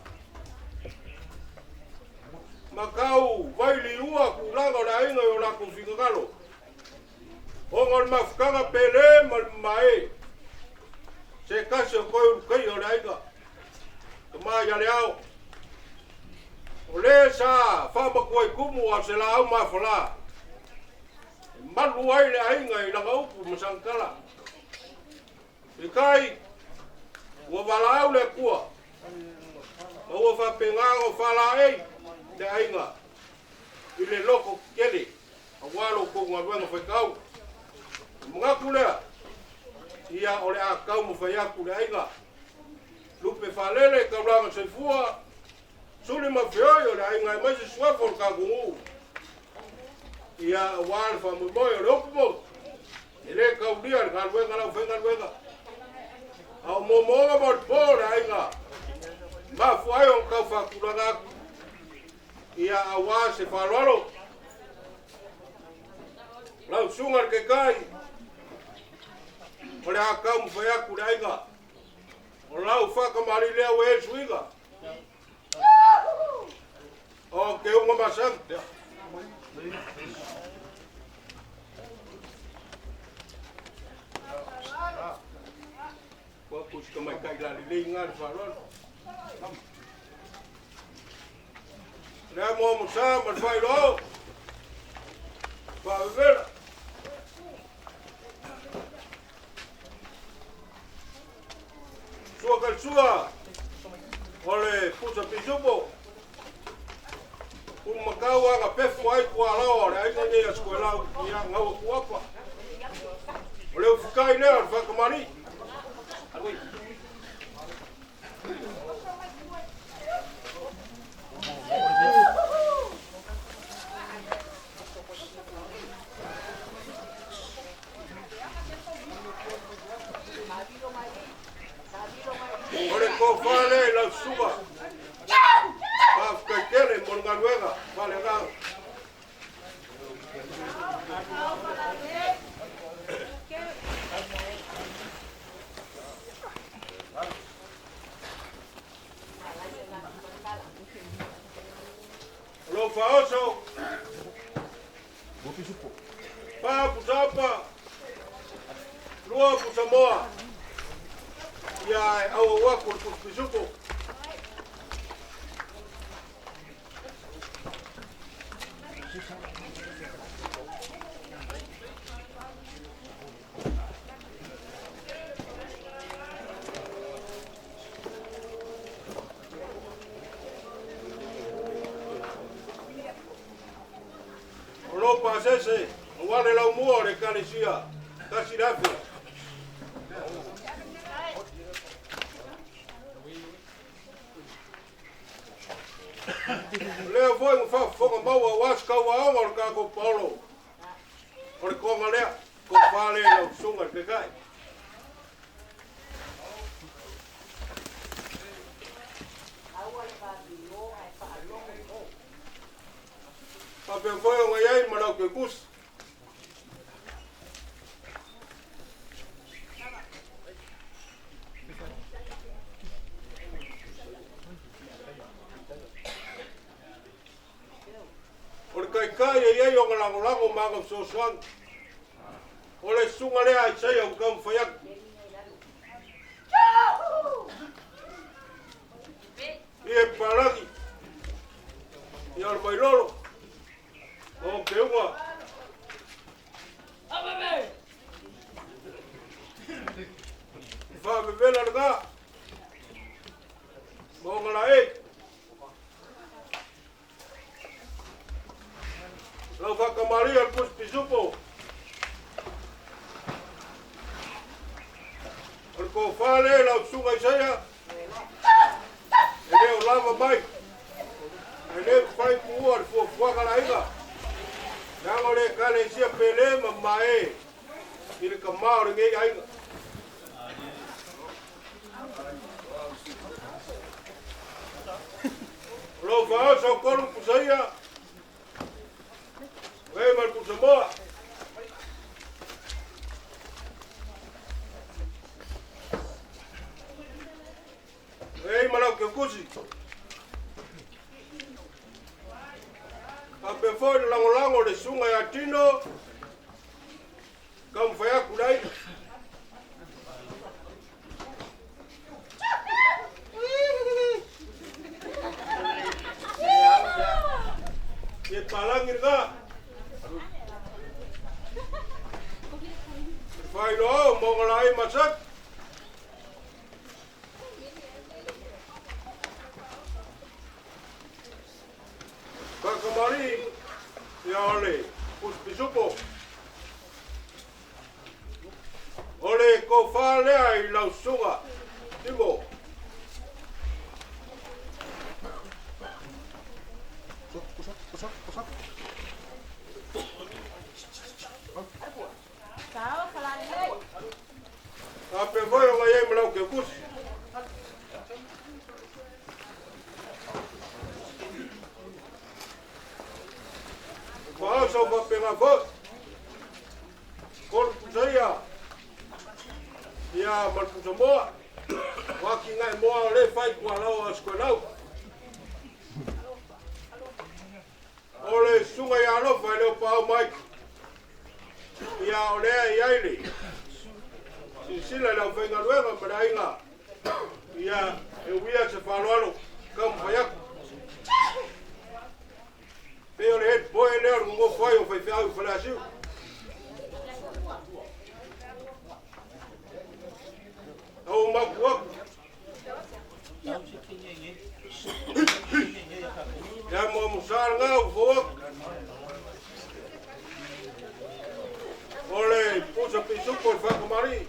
ma tau vailiua tulaga o le aiga i o latou finagalo, ona o le mafutaga pele ma le mamae, se tasi o toe ulukaia o le aiga, tama ia le ao. O le sa faamatua i tumu a o se laau mafala, e malu ai le aiga i lana upu ma sana tala. Peitai, ua valaau le Atua, ma ua faapena ona faalaei le aiga i le loto tetele aua lo outou galuega faitau. O le manatu lea, ia o le a taumafai atu le aiga, lupe faalele taulaga soifua, suli ma feoi o le aiga aemaise suafa o le tatou nuu, ia aua le faamoemoe o le upu moni, e lē taulia le galuega lau faigaluega. A o moomooga ma o le po le aiga, mafua ai ona tau faatulaga atu, ia aua se faaaloalo. Lau susuga i le Taitai, o le a taumafai atu le aiga, o lau faatamalii lea ua i ai le suiga o Teuga Masani. Ua atu i si tamaitai lalelei i ina le faaaloalo. O le amoamosa ma le faailoao, faavevela. Sua kalisua o le pusa pisupo, pulumakau aga pefu ai tualaoa o le aiga nei a Sikoelau ia gaua kuapa. O le ufikai lea o le faakamali'i. O le tofa lea i lau susuga, faafetai tele mo le galuega faaleagaga. O lou faaoso, pa pusapa, lua pusamoa, ia e auau atu le pusa pisupo. O lou pasese, aua le laumua o le Ekalesia, 1000. Lea foi ma faafofoga maua aua se tauaoga o le tatou paolo o le toga lea, tofa lea i lau susuga i le Taitai. Faapea foi ona i ai ma lau Ketusi. O le Taitai e i ai ona lagolago ma ana fesoasoani. O le susuga lea a Isaia ua taumafai atu. Ia papalagi, ia o le Vailolo, ma ona teuga. Faavevela lena, ma ona laei. Lau faakamalia le pusi pisupo. O le tofa lea i lau susuga Isaia, e le o lava mai, ae le mafai tuua le fuafuaga a le aiga, leaga o le Ekalesia pele ma mamae i le tama o lenei aiga. O lou faaoso o tolu pusaia, o e ma le pusamoa. O e ma lau keukusi. Faapea foi le lagolago o le susuga ia Tino, taumafai atu le aiga. Ia palagi lena. Le faailoa o Maugalaai Masaki. Faakamalii ia o le Pusi Pisupo. O le tofa lea i lau susuga Timo. Faapea foi ona i ai ma lau Keukusi. Faaoso faapena foi. Kolu pusaia. Ia ma le pusamoa. O aki ngai moa o le fai tua lau o asikoelau. O le susuga ia alofa e le o paau mai. Ia o lea i ai le silasila i le aufaigaluega ma le aiga. Ia e uia se faaaloalo taumafai atu. Pei o le head boy lea o le nonofo ai o faifeau i Faleasiu. Au maku atu. Ia mo musa lena ua fou atu. O le pusa pisupo i le faakamali'i.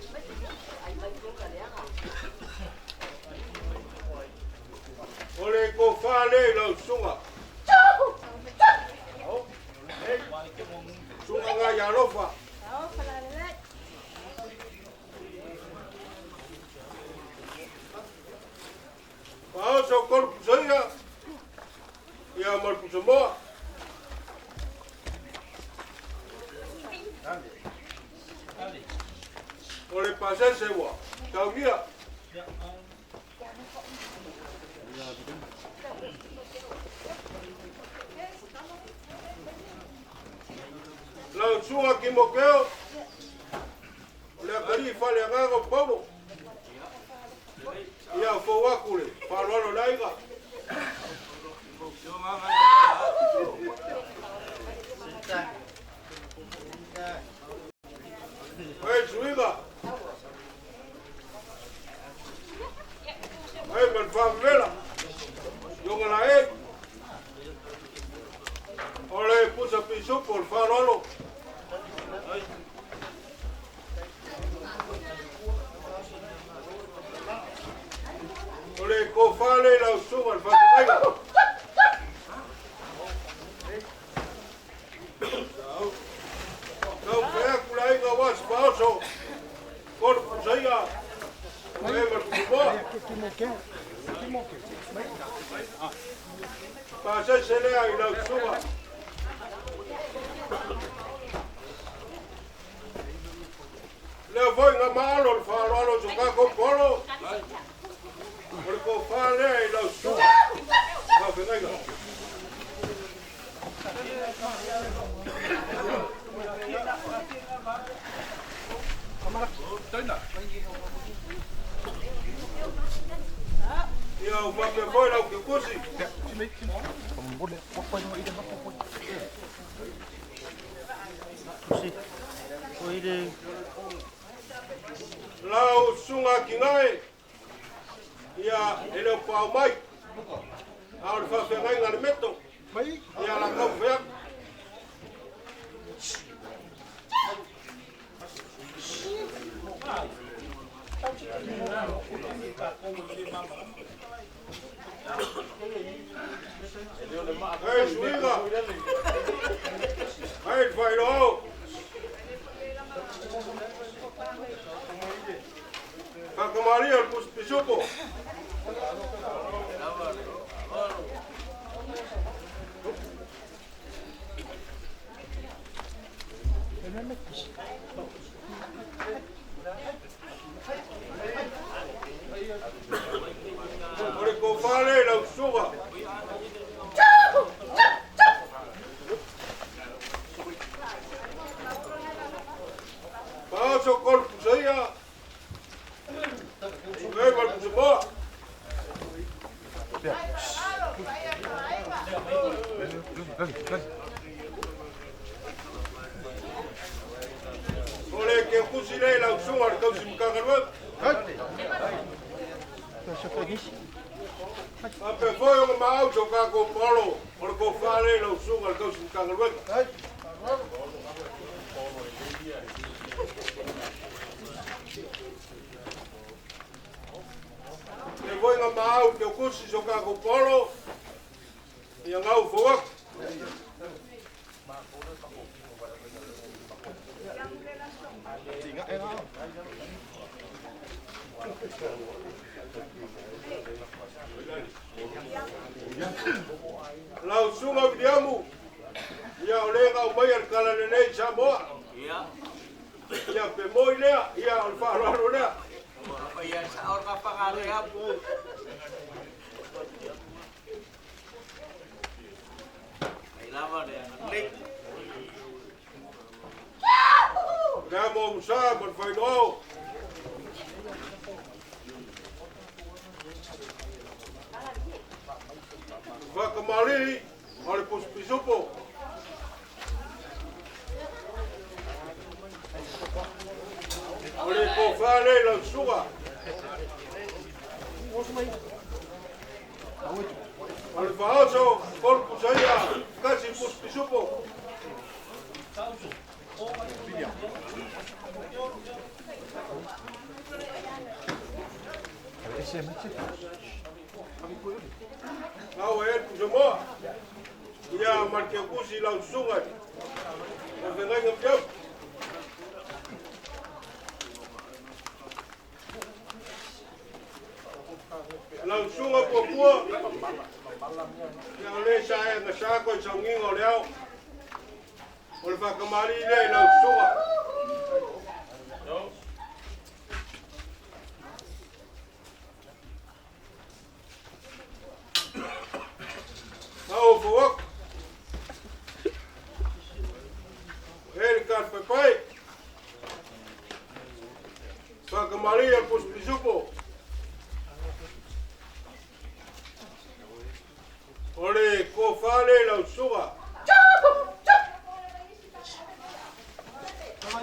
O le tofa lea i lau susuga. Susuga ngai alofa. Faaoso o tolu pusaia. Ia ma le pusamoa. O le pasese ua taugia. Lau susuga Timoteo, o le atalii faaleagaga o Paulo. Ia fou atu le faaaloalo le aiga. Ai suiga. Ai ma le faavevela. Ioga la e. O le pusa pisupo o le faaaloalo. O le tofa lea i lau susuga i le faafeagaiga. Ia o faapea foi lau kekusi. Lau susuga Kigae, ia e le o paao mai, a o le faafeagaiga a le meto, ia la taumafai atu. Hei suiga, hei le faailoao. Faakamalia le pusipisupo. O le kofa lea i lau susuga. Faaoso kolu pusaia. Ei ma le pusamoa. O le kekusi lea i lau susuga o le tausi Matagaluega. Faapea foi ona maau so tatou paolo o le tofa lea i lau susuga i le tausi Matagaluega. Le foi na maau te kusi so tatou paolo, ia gau fou atu. Lau susuga Viliamu, ia o le gau mai a le tala lelei i Samoa. Ia pe moi lea, ia o le faaaloalo lea. Lea mo Musa ma le faailoao. Faakamalii o le pusipisupo. O le tofa lea i lau susuga. O le faaoso kolu pusaia kasi pusipisupo. Lau e pusamoa. Ia ma le kekusi i lau susuga. O fegaiga piau. Lau susuga puapua. Ia o le sa e gasako i saugiga o le ao. O le faakamali lea i lau susuga. Au fauaku. E le kalapaipai. Faakamali a le pusipisupo. O le tofa lea i lau susuga. O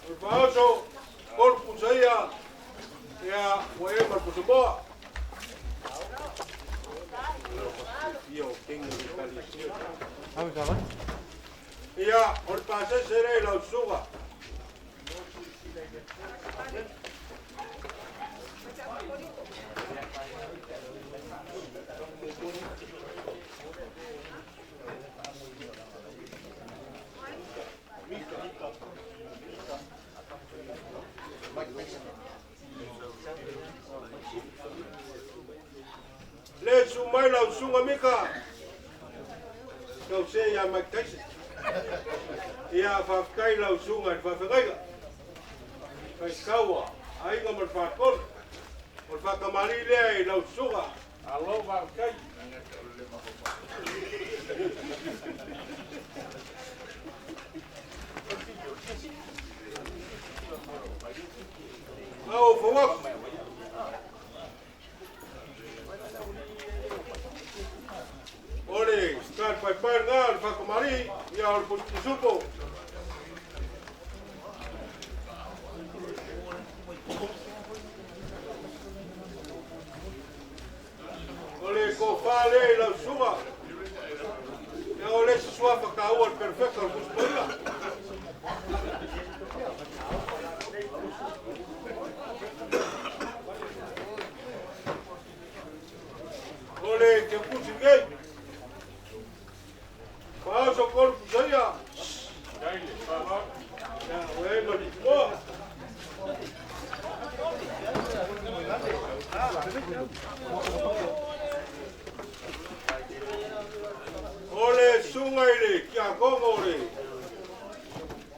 le faaoso kolu pusaia ia ua e ma le pusamoa. Ia o le pasese lea i lau susuga. Le su mai lau susuga Mika. Tau se ia Mike Tyson. Ia faafetai lau susuga i le faafegaiga. Faitaua, aiga ma le faatolu. O le faakamali lea i lau susuga. Alo faafetai. Lau fauaku. O le star paepae lena o le faakamali'i ia o le pusupisupo. O le tofā lea i lau susuga ia o le isi suafa taua o le perefeta o le Tusi Paia. O le keukusi lenei. Faaoso kolu pusaia. Ia o e ma le tumoa. O le susuga i le tiakono o le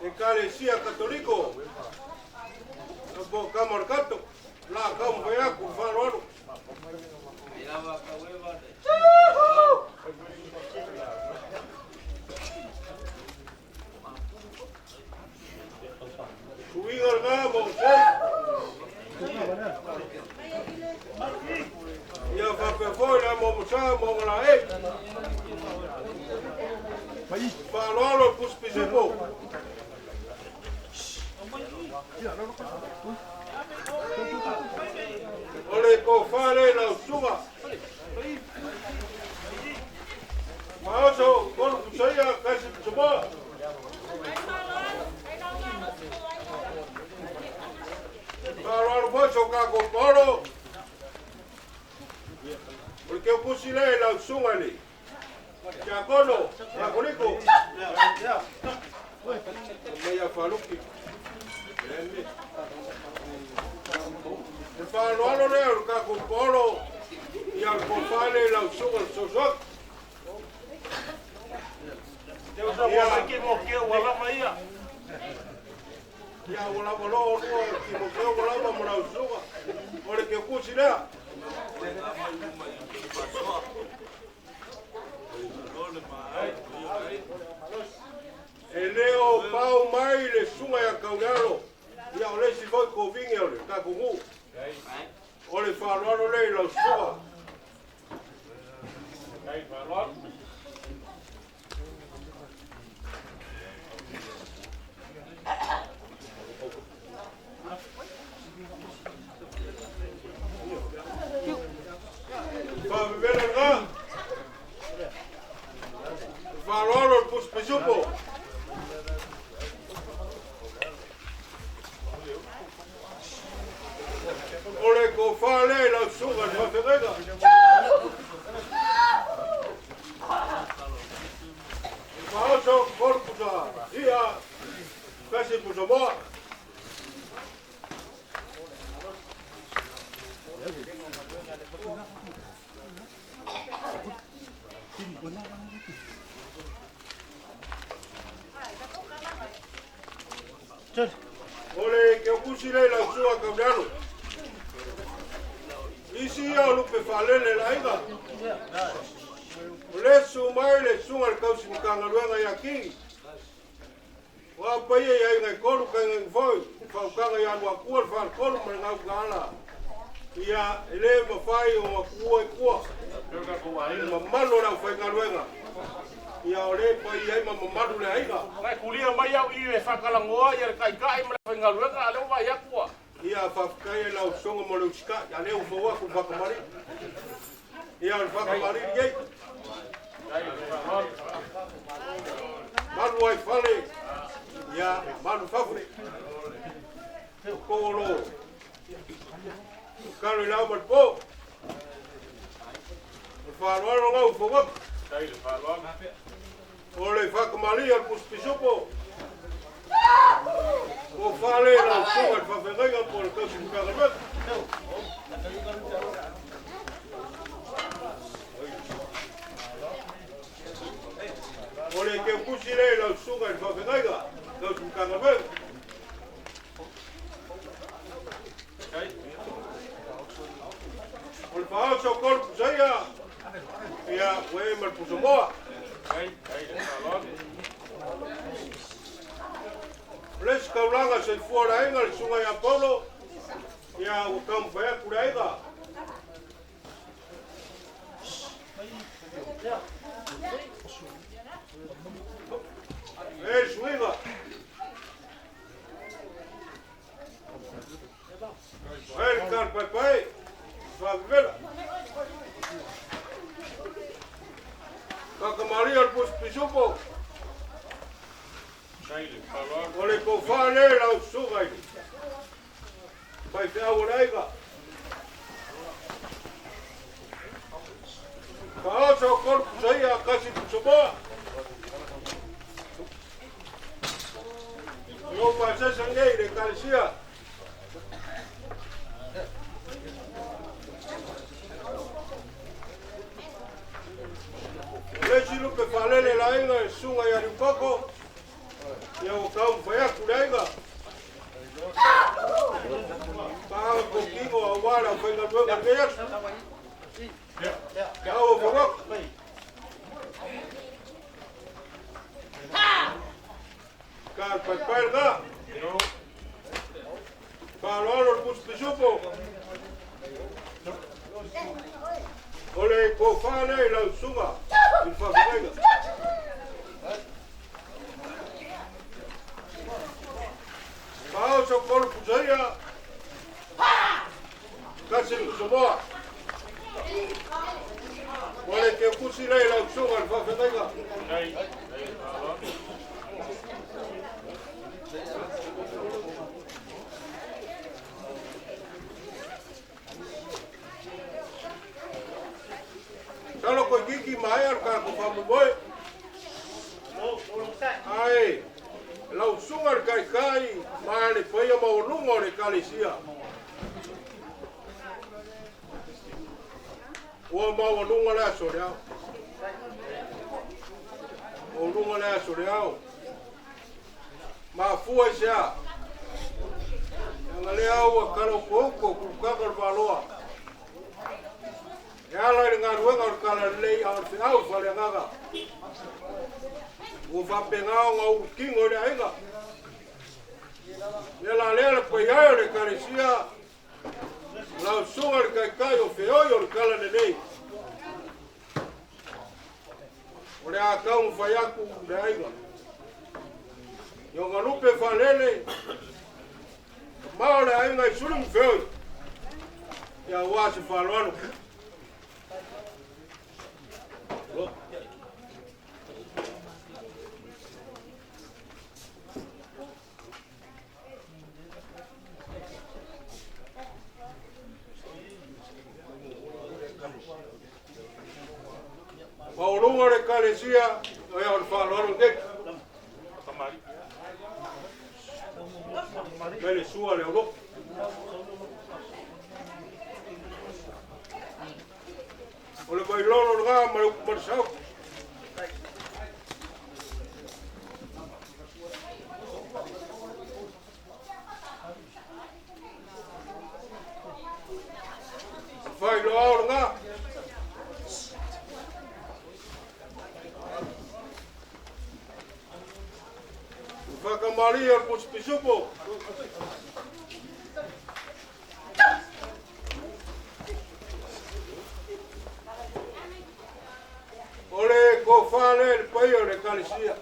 Ekalesia Katoliko, po o Kama o le Kato, la taumafai atu i le faaaloalo. Suiga lena mo sei. Ia faapea foi le amo sa mo la e. Faaaloalo le pusipisupo. O le tofa lea i lau susuga. Maoso kolu pusaia kasi pusamoa. Faaaloalo foi so tatou paolo. O le keukusi lea i lau susuga i le tiakono Katoliko. Mai ia Faluki. Le faaaloalo lea o le tatou paolo ia le tofa lea i lau susuga i le fesoasoani. Ia ua lava loa olua Timoteo ua lava ma lau susuga. O le keukusi lea. E le o pau mai le susuga ia Kaulealo, ia o le isi foi kovigi o le tatou nuu. O le faaaloalo lea i lau susuga. Faavevela lena. Le faaaloalo o le pusipisupo. O le tofa lea i lau susuga i le faafeagaiga. Faaoso kolu pusa ia kasi pusa moa. O le keukusi lea i lau susuga Kaulealo. Isi ia o lupe faalele le aiga. O le susu mai le susuga i le tausi Matagaluega ia Kingi. O a paia i aiga e tolu kaiga foi, fautaga ia Luatua le faletolu ma le gautaala. Ia e le mafai o atua i tua. Le mamalu o le aufaigaluega. Ia o le paia ai ma mamalu le aiga. Nai kulia mai au i e whakalangoa ia le kaikai ma le whaingaluega a leo vai atua. Ia faafetai ai lau soga mo le usitai, a lea ua fau atu le fakamali. Ia o le fakamali lenei. Malu ai fale, ia malu fafo. O lo kalo i lau ma le po. O le faaaloalo lau fau atu. O le fakamali a le pusipisupo. O fale lau susuga i le faafeagaiga po o le tausi Matagaluega. O le keukusi lea i lau susuga i le faafeagaiga, tausi Matagaluega. O le faaoso kolu pusaia. Ia, ue ma le pusamoa. O le isi taulaga soifua o le aiga le susuga ia Paulo, ia ua taumafai atu le aiga. E le suiga. E le talepaepae, faavevela. Kakamalia le pusi pisupo. O le tofa le lau susuga i le faifeau o le aiga. Faaoso o kolu pusaia kasi pusamoa. Lou faasesa nei i le ekalesia. O le isi lupe faalele i le aiga e susuga ia Liukoko, ia ua taumafai atu le aiga. Paaga tokino aua le aufaigaluega i lenei aso. Lau fauaku. Ka le paepae lena. Faaaloalo le pusi pisupo. O le tofa lea i lau susuga i le faafeagaiga. Faaoso kolu pusaia. Kasi pusamoa. O le teukusi lea i lau susuga i le faafeagaiga. Salo koikiki maea le tatou faamoemoe. Ae lau susuga le taitai ma le paia maualuga o le ekalesia. Ua maualuga le aso o le ao. Maualuga le aso o le ao. Mafua i se a? Leaga lea ua kalaupoupo kulukaga o le Valoa. E ala i le galuega o le talalelei a o le feau faaleagaga. Ua faapena ona ulu tino i le aiga. Ia la lea le paia e o le ekalesia, lau susuga le taitai o feoi o le talalelei. O le a taumafai atu le aiga. I ona lupe faalele, ma o le aiga i sulu ma feoi. Ia aua se faaaloalo. Maualuga o le ekalesia, ia o le faaaloalo nei. Mai le sua le oloki. O le vailolo lena ma le upu malasau. Failoa ao lena. Whakamaria o le pusi pisupo. O le tofa lea i le paia o le ekalesia.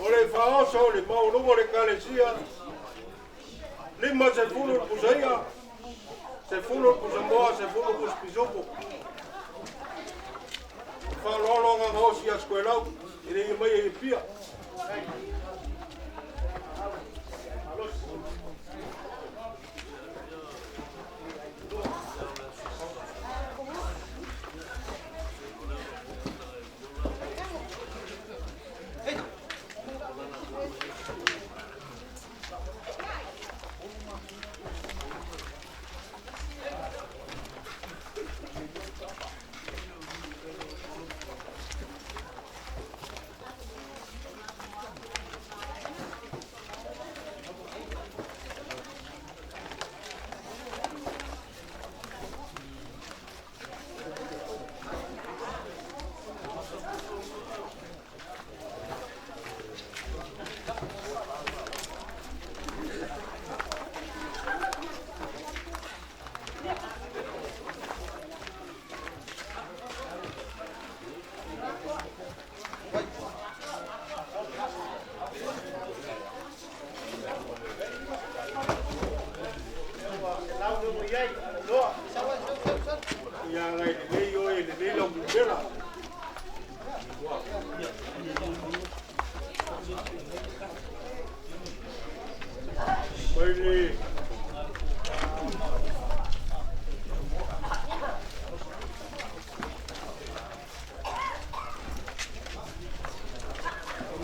O le faaoso o le maualuga o le ekalesia, 50 le pusaia, 10 le pusamoa, 10 le pusipisupo. Faaaloalo agaga osi ia Sikoelau, e le ia mai e Apia.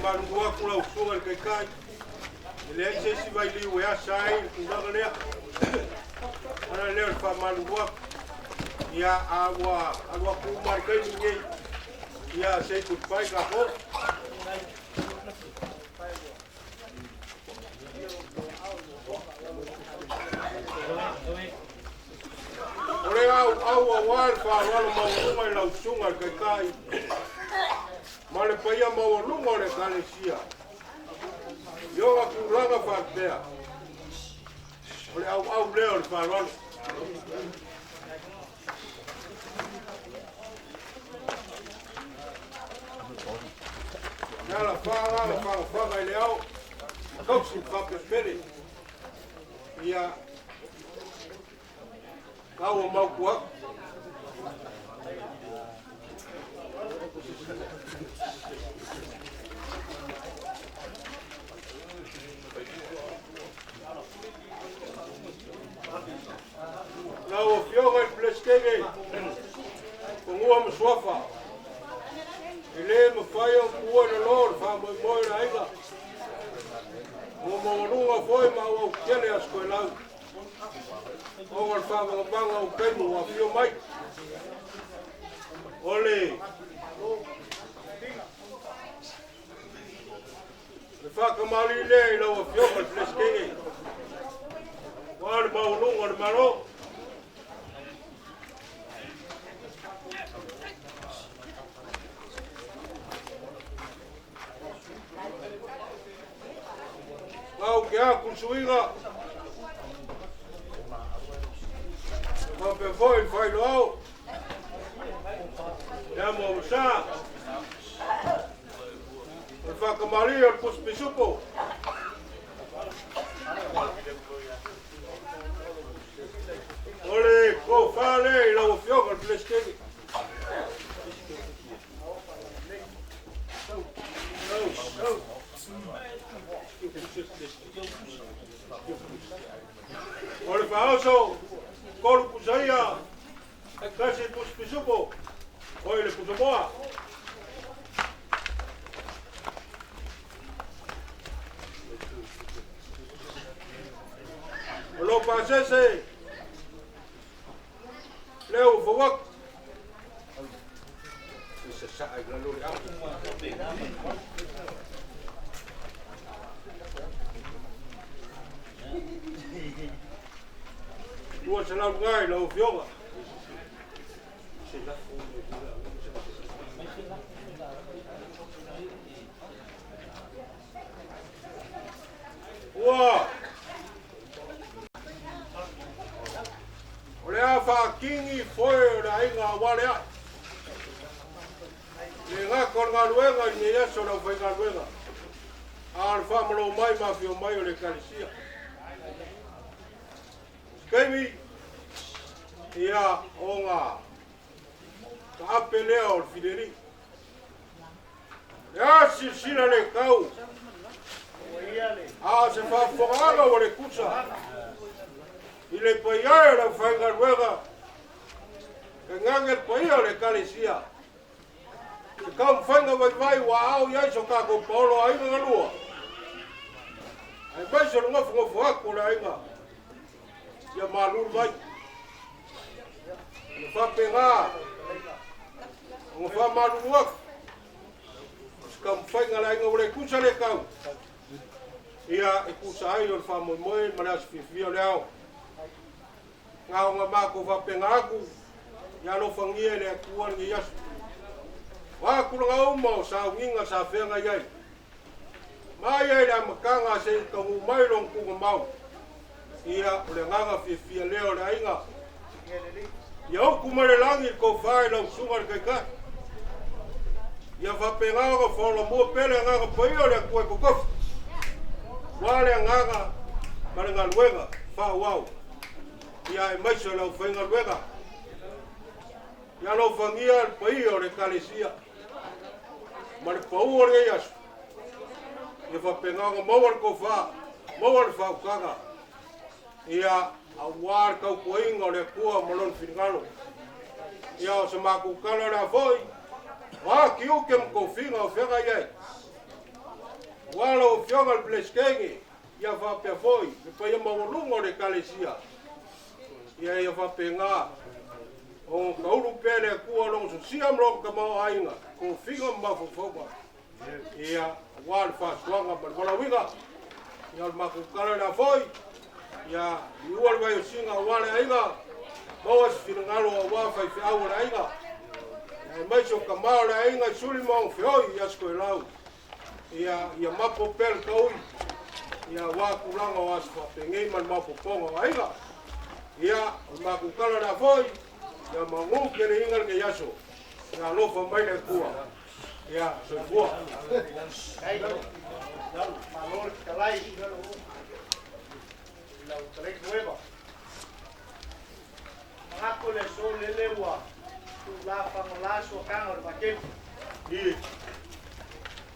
Faamalulu atu lau Susuga i le Taitai, e leai se isi vailiu e asa ai le tulaga lea. Ala lea o le faamalulu atu. Ia, a ua alu atu uma i le taimi lenei, ia se i tutupai tatou. O le auau aua le faaaloalo maualuga i lau Susuga i le Taitai ma le paia maualuga o le Ekalesia i ona tulaga faalupea, o le auau lea o le faaaloalo. Le alafaga ma fagafaga i le ao, ma tausi ma faapepele, ia tau o mautu atu. Lau Afioga i le Peresetene, Fanua ma Suafa, e le mafai ona tuua i lalo le faamoemoe o le aiga, ua maualuga foi ma auautetele aso toelau, ona o le faavagavaga o taimi ua afio mai. O le faatamalii lea i lau Afioga i le Peresetene, aua le maualuga o le Malo. Lau ke aku le suiga, faapea foi le failoao, le amo o sa, o le faatamalii o le pusi pisupo. O le tofa lea i lau Afioga i le Peresetene. O le faaoso, tolu pusaia, e tasi pusi pisupo, oi le pusamoa. O lo pasese, leo fawak. Isa sa ai lalo le au. Tua se lau ngai lau afioga. Ua. O le a whaakingi foe o le aiga a wale ai. Le ngaka o le galuega i nei aso lau faigaluega. A le whaamalo mai ma whio mai o le Ekalesia. Keimi, ia o ngā ka ape lea o le fileli. Le a silasila le kau. A se faafofogaaga ua le kusa. I le paiae o lau faigaluega, e gage le paia o le Ekalesia. Se taumafaiga vaivai ua ao i ai so tatou paolo aiga galua. Ae maise o le gofogofo atu o le aiga, ia malulu mai. Ona faapegā, ona faamalulu atu. O se taumafaiga le aiga ua le tusa le tau. Ia e tusa ai o le faamoemoe ma le aso fiafia o le ao. Ngā o ngā mākou faapega atu, ia alofagia e le Atua lenei aso. O a tulaga uma o sauniga sa feagai ai. Mai ai le amataga se i taunuu mai lona tuugamau. Ia o le agaga fiafia lea o le aiga. Ia upu mai le lagi i le tofa i lau susuga i le Taitai. Ia faapena ona faolamua pea le agaga paia o le Atua i totofi. Ua le agaga ma le galuega faaauau. Ia aemaise o le aufaigaluega. Ia alofagia le paia o le Ekalesia ma le pau o lenei aso. Ia faapena ona maua le tofa, maua le faautaga. Ia aua le tautuaina o le Atua ma lona finagalo. Ia o se matou tala o le a foi, o a tiute ma tofiga o feagai ai. Ua lau Afioga i le Peresetene, ia faapea foi le paia maualuga o le Ekalesia. Ia ia faapena ona taulu pea le Atua lona sosia ma lona tamaoaiga, tofiga ma mafaufauga. Ia, aua le faasoaga ma le valaauina. Ia, o le matou tala lea foi, ia liua le vaiosiga aua le aiga, maua se finagalo aua faifeau o le aiga. Aemaise o tama o le aiga i Suli ma ona feoi i Aso Toelau. Ia, ia mapo pea le taui, ia aua tulaga o aso faapenei ma le maopoopoga o aiga. Ia, o le matou tala lea foi, ia magu teleina lenei aso. Ia alofa mai le Atua. Ia, soifua. Malo le fetalai i lau fetalaiga Eva. Manatu le aso lele ua tuula fagala suakaga o le vaatele.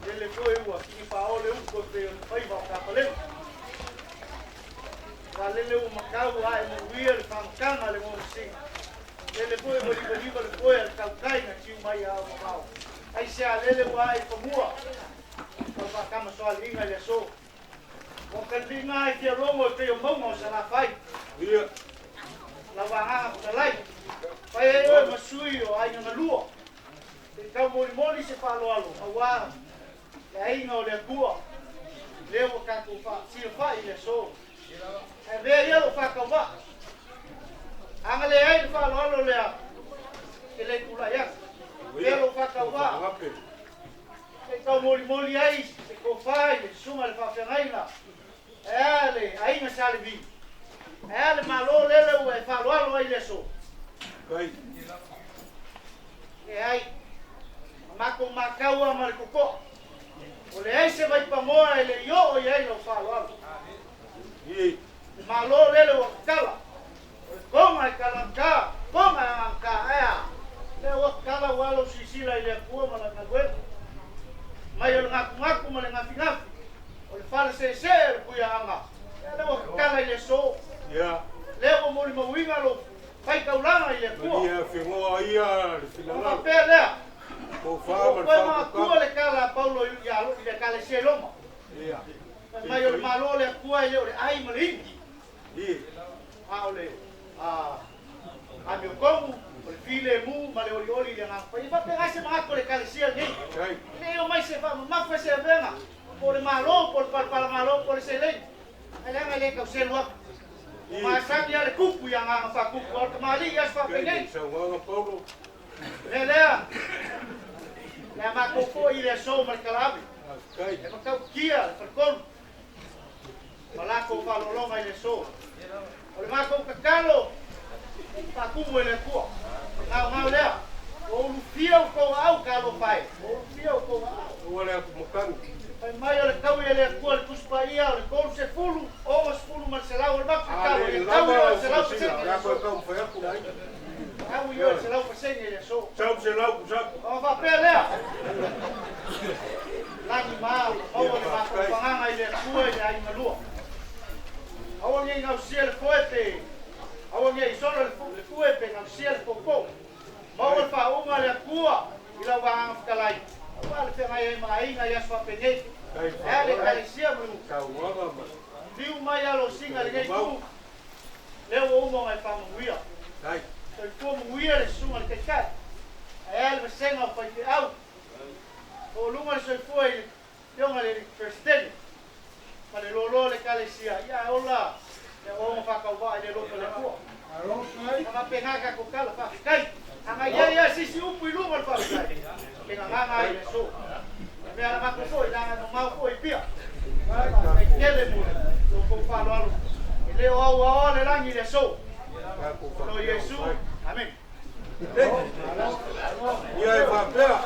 Lele foi ua sigi faaoo le upu e pei o le faiva o Kapalelu. Ua lele ua matau ae manuia le faamataga a le gogosiga. Lele foi ua livaliva le foe a le tautai na tiu mai ao mamao. Ai se a lele ua ae i fanua. O le faatamasoaliiga i le aso. Ua kaliliga ai fialogo e pei o mauga o Salafai. Ia. Lau agaga fetalai. Fai ai oe ma sui o aiga galua. Te tau molimoli se faaaloalo auā le aiga o le Atua. Lea ua tatou silafai i le aso. Ae avea ia lou faatauvaa. Aga leai le faaaloalo lea ke le tulai atu. Avea lou faatauvaa. Te tau molimoli ai se tofa i le susuga i le faafeagaiga. Ae a le aiga Sa Levi. Ae a le Malo lele ua e faaaloalo ai i le aso. Leai. Ma matou matau lava ma le totoa. O leai se vaipagoa e le i oo i ai lau faaaloalo. Le Malo lele ua tatala. O le toga e talagata, toga e agagata. Ae a? Lea ua tatala aua lou silasila i le Atua ma lana galuega. Mai o le gatunatu ma le gafigafi, o le fale seesee o le tuiaaga, lea lea ua tatala i le aso. Lea ua molimauina lou faitaulaga i le Atua. Ona faapea lea, ua toe manatua le tala a Paulo i le Ekalesia i Roma. Fai mai o le Malo o le Atua e le o le ai ma le inu, a o le amiotonu, o le filemu ma le olioli i le Agaga Paia. E faapena se manatu o le Ekalesia lenei. E le i omai se faamamafa se avega, po o le Malo, po o le palapalamalo, po o le seleni. Ae leaga e le tau selu atu. Ua masani lava le tupu i agaga faatupu, a o le tamalii i aso faapenei. O le mea lea, le a matou foi i le aso ma le talaave, e matautia le faletolu ma latou faaaloaloga i le aso. O le matou tatalo, faatumu e le Atua. Gaogao lea, ua ulufia outou aau talofa e, ua ulufia outou aau. Fai mai o le taui e le Atua le Tusi Paia o le 30, 60 ma le 100 o le matou tatalo, ia taui o le 100% i le aso. Taui o le 100% i le aso. Ona faapea lea, lagi ma maua le matou pagaga i le Atua i le aiga lua. Aua nei gausia le foe pe, aua nei solo le fue pe gausia le poupou. Maua le faauga le Atua i lau vagaga fetalai. Aua le feagai ai ma aiga i aso faapenei. Ae a le Ekalesia ma le liu mai alosiga lenei tu. Lea ua uma ona e faamanuia. Soifua manuia le susuga i le Taitai. Ae a le vasega o faifeau. Toaluga le soifua i le afioga i le Peresetene ma le loaloa o le Ekalesia. Ia ae ola le aoaoga faatauvaa i le alofa o le Atua. A faapena tatou tala faafetai. Aga i ai lava sisi upu i luga o le faafetai. Ke gagaga ai i le aso. Le mea na matou foi, leaga e mamao foi i Apia. Faafetai tele mo le tou faaaloalo. E le o auaoa le lagi i le aso. O Iesu. Amen. Ia e faapea,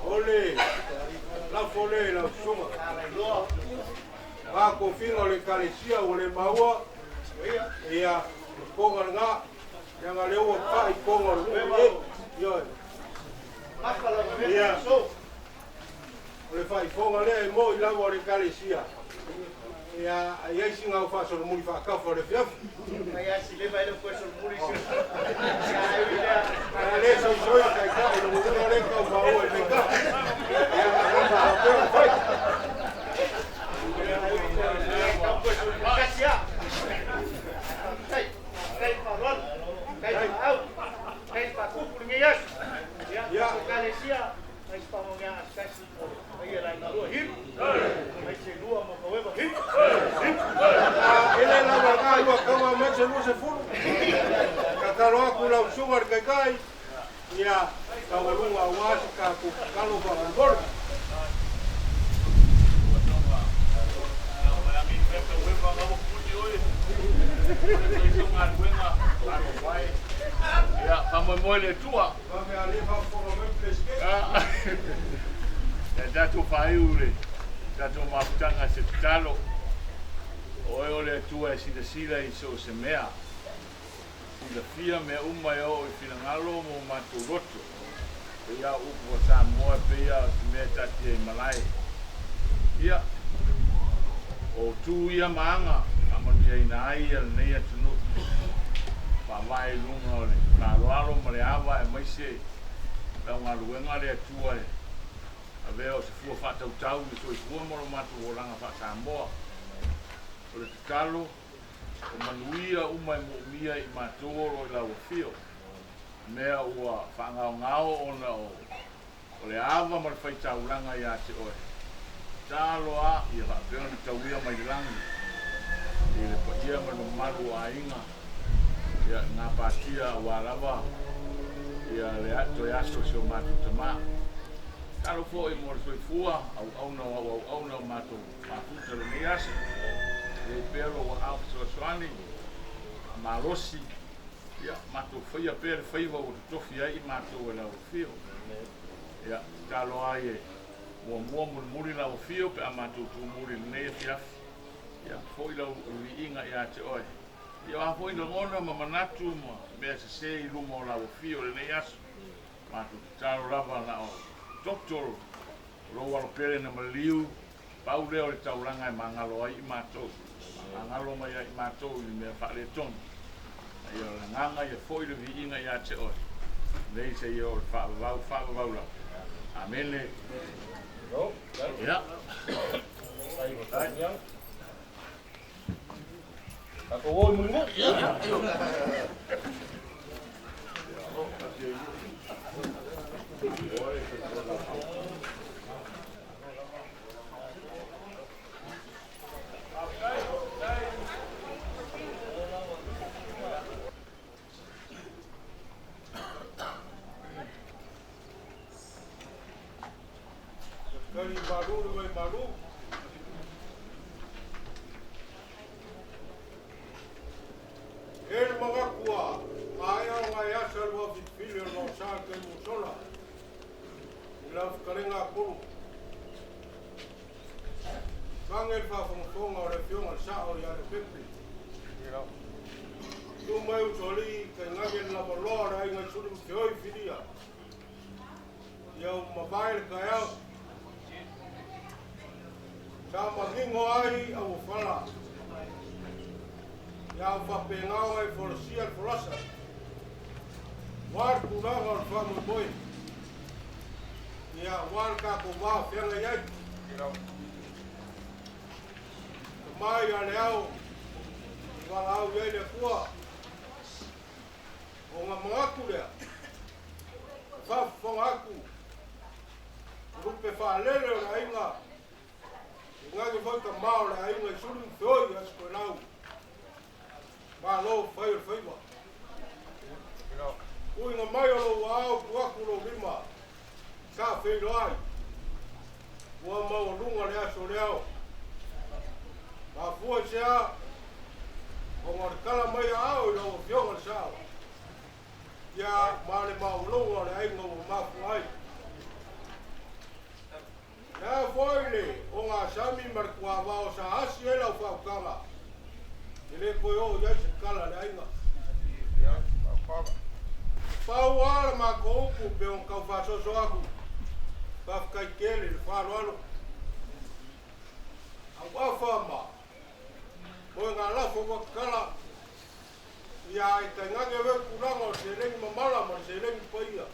o le lafo lea i lau susuga. A tofiga o le Ekalesia ua le maua, ia, le toga lena, leaga lea ua pai toga o le nuu nei. Ioe. Ia, o le faaifoga lea e mo'i lava o le Ekalesia. Ia, ai ai sina au faasolomuli faatafa o le afiafi. Ae le soisoi taitai, lona uiga o lea e tau maua e taitai. Ia, 20. Tatalo atu i lau susuga i le Taitai, ia taualuga aua se tatou tatalo faamolemole. Ia, faamoemoe i le Atua. Vave a lea faafofoga mai le Peresetene. Ia tatou faaiu le tatou mafutaga i se tatalo. O Oe o le Atua e silasila i so o se mea. Silafia mea uma e oo i finagalo ma o matou loto. Pei lava o upu a Samoa e pei lava o se mea e taatia i malae. Ia, o tu ia ma aga e faamanuiaina ai ia lenei atunuu. Faavae i luga o le faaaloalo ma le ava aemaise lau galuega a le Atua e avea o se fua faatautau i le soifua ma lo matou olaga faa-Samoa. O le tatalo, o manuia uma e moomia e i matou o lo o i lau afio, mea ua faagaogao ona o le ava ma le faitaulaga ia te oe. Tatalo a ia faapea ona tauia mai le lagi i le paia ma le mamalu o aiga ia gapatia aua lava ia le toe aso o si o matou tama. Tatalo foi mo le soifua auauna o au auauna o matou mafuta i lenei aso. I ai pea lou aao fesoasoani faamalosi, ia matou faia pea le faiva ua totofi ai i matou e lau afio. Ia, tatalo ai e muamua mulimuli lau afio pe a matou tumuli i lenei afiafi. Ia, foi lau viiga ia te oe. Ia, o a foi lagona ma manatu ma mea sese i luma o lau afio i lenei aso, matou tatalo lava na o toto o lou alo pele na maliu, pau lea o le taulaga e magalo ai i matou, magalo mai ai i matou i le mea faaletonu. A ia o le agaga ia foi le viiga ia te oe, nei seia oo i le faavavau faavavau lava. Amene. Ia. Kali malu le vai malu. E le magatua, ae o ngai asa lua filifili o lau sa kai musola. I lau fikalega a Pulu. Mange le faafogafoga o le afioga i le Sao ia Leaupepe. Tu mai usoalii tainane le lavaloa o le aiga i Suli ma Feoi Filia. Ia ua mavae le taeao. Sa manino ai auofala. Ia ua faapena ona e folasia le folasa. Ua le tulaga o le faamoemoe. Ia ua le tatou va feagai ai. Mai a le ao i valaau i ai le Atua. Ona manatu lea, e faafofoga atu i lupe faalele o le aiga, e gage foi tama o le aiga i sulu ma feoi i aso toelau. Malo fai o le faiva. Tuuina mai o lou aao tuu atu lou lima sa feiloai. Ua maualuga le aso o le ao. Mafua i se a, ona o le tala mai a ao i lau Afioga i le Sao, ia ma le maualuga o le aiga ua mafua ai. Le a foi le ogasami ma le tuavao sa asi ai lau faautaga, e le toe oo i ai se tala a le aiga. Pau lava le matou upu pe ona tau faasoaso atu, faafetai tele i le faaaloalo. Auafa ma moegalafo ua tatala, ia ae tainane lea tulaga o le seleni mamala ma le seleni paia,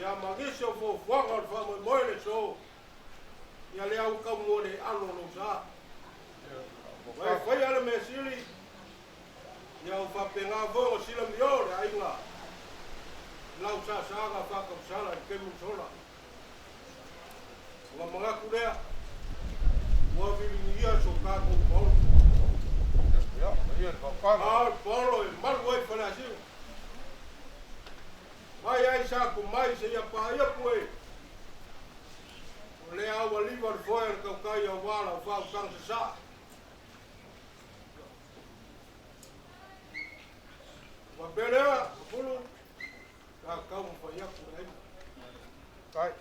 ia ma nisi o fuafuaga o le faamoemoe le aso, ia lea ua taunuu le alo o lou sa. Ua e faia le mea sili, ia ua faapena foi ona silamio le aiga i lau saasaga faatausala i le taimi ua sola. Ona manatu lea, ua viligia so tatou paolo. A o le paolo e malu ai Faleasiu. Mai ai sa ku mai seia paia pue. O lea aualiva le foe o le tautai auā lau faautaga sasaa. Faapea lea, Pulu, sa taumafai atu le aiga.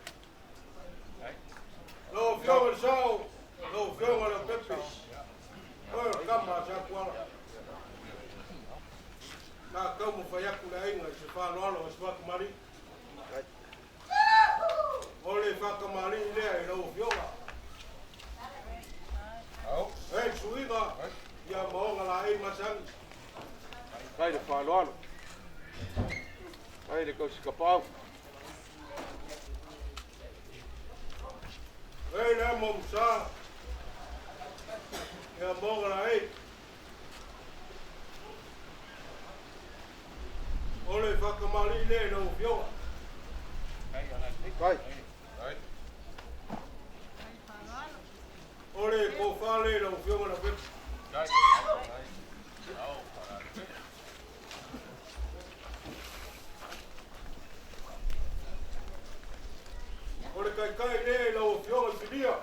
Lau Afioga i le Sao, lau Afioga Leaupepe, oe o le tama a Satuala. Na taumafai atu le aiga i se faaaloalo a se faatamalii. O le faatamalii lea i lau Afioga. E le suiga ia ma ona laei masani. Kai le faaaloalo. Kai le tausikapau. E le amo musa ia ma ona laei. O le faatamalii lea i lau Afioga. Kai. O le tofa lea i lau Afioga Leaupepe. O le taitai lea i lau Afioga Filia.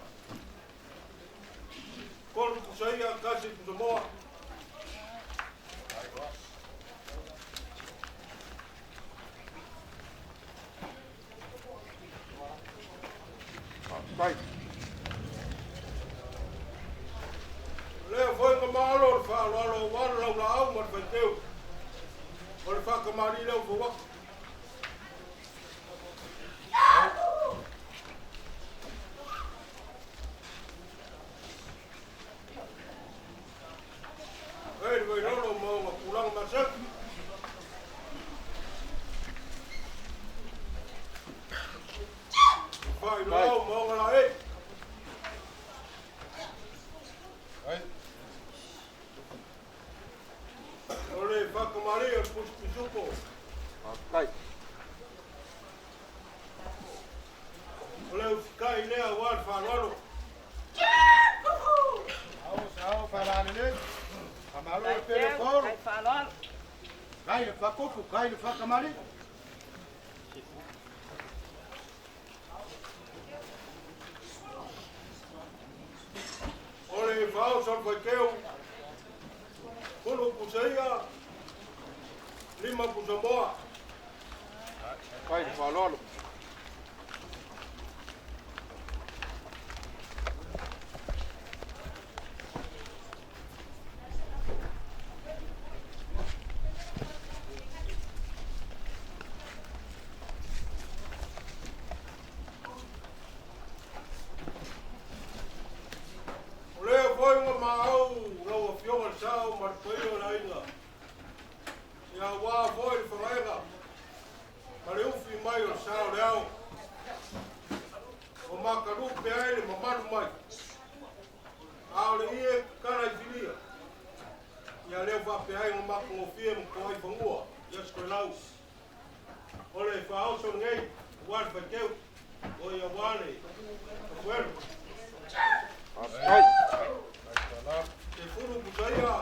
3 pusaia, 1 pusamoa. Kai. O lea foi na maalo o le faaaloalo aua le laulaau ma le faiteu. O le faatamalii lea ua fau atu. E le Vailolo ma ona tulaga masani. Faailolau ma ona laei. O le faatamalii o le Pusi Pisupo. Kai. O le usikai lea aua le faaaloalo. Ao sao falalelei. Faamalo le pele paolo. Kai le faakupu, kai le faakamali. O le faaoso o le faiteu. 3 pusaia, 5 pusamoa. Kai le faaaloalo. O lea foi ua maau lau Afioga le Sao ma le paia o le aiga. Ia aua foi le fagaega ma le ufi mai o le sao o le ao. O makalupe ai le mamalu mai. A o le ie tatala i filia. Ia lea faapea ai ma makagofie ma toai fagua. Ia sikoelau. O le faaoso lenei, aua le faiteu. O ia aua le tafuelu. Kai. 10 pusaia,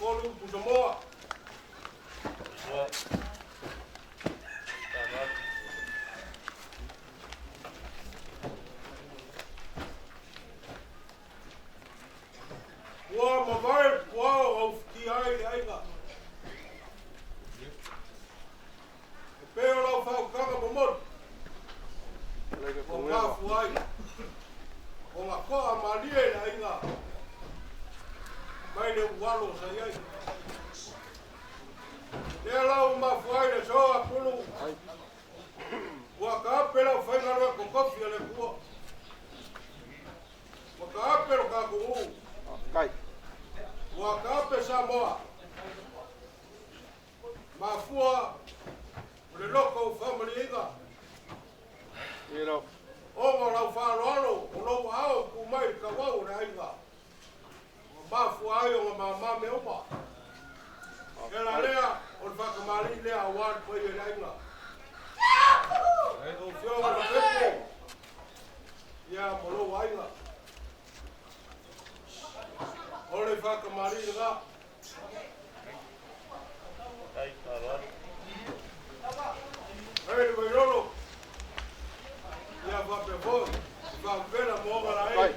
3 pusamoa. Ua mavae le puao au fitia ai le aiga. E pei o lau faautaga momoli. Ua mafua ai. O ngā toa malie le aiga. Mai le ualo sa i ai. Lea lau mafua ai le soa pulu. Ua kaape lau whaingaroa kokofi a le kua. Ua kaape lo kakungu. Kai. Ua kaape Samoa. Mafua o le loko o whamaliiga. Ilo. Ongo lau faaaloalo o lou ao ku mai le kawau o le aiga. Ua mafua ai o ngā mamame uma. E la lea o le whakamali lea aua le paia i le aiga. Lau Afioga Leaupepe, ia ma lou aiga. faakamali'i lagā. E le Vailolo, ia faapea foi faapena mo oga laei.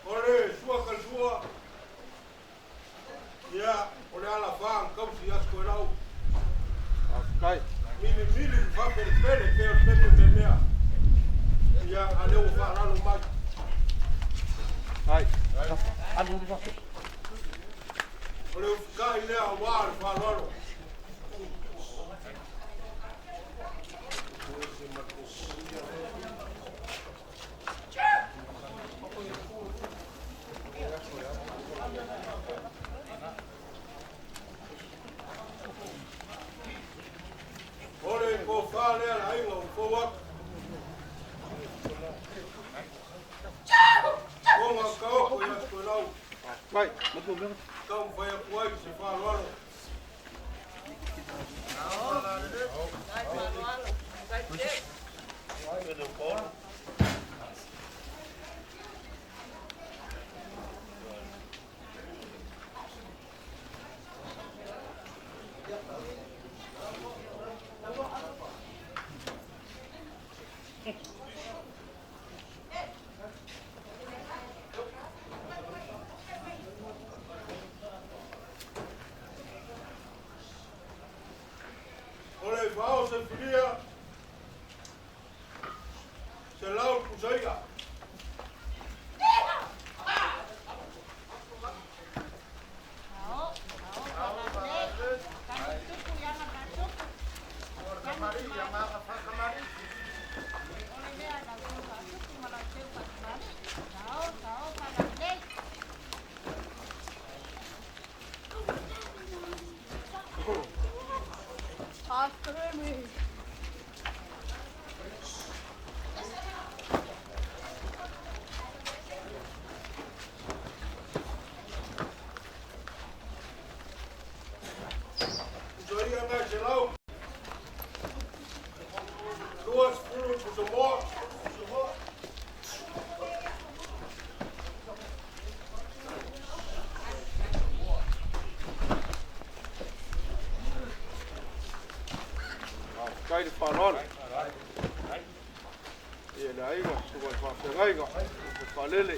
O le sua kalesua, ia o le alafā na tausi i Aso Toelau. Milimili le faapelepele pei o le pepe memea, ia a lea ua faalalo mai. O le ufikai lea auā le faaaloalo. O le tofa lea a le aiga ua fou atu. Oga taoto i Aso Toelau. Taumafai atu ai se faaaloalo. O le fao se filia 100 pusaia. Pusaia nai 100. 20 pusamoa. Faafetai le faaaloalo. Ia le aiga, susuga i le faafeagaiga, le faalele.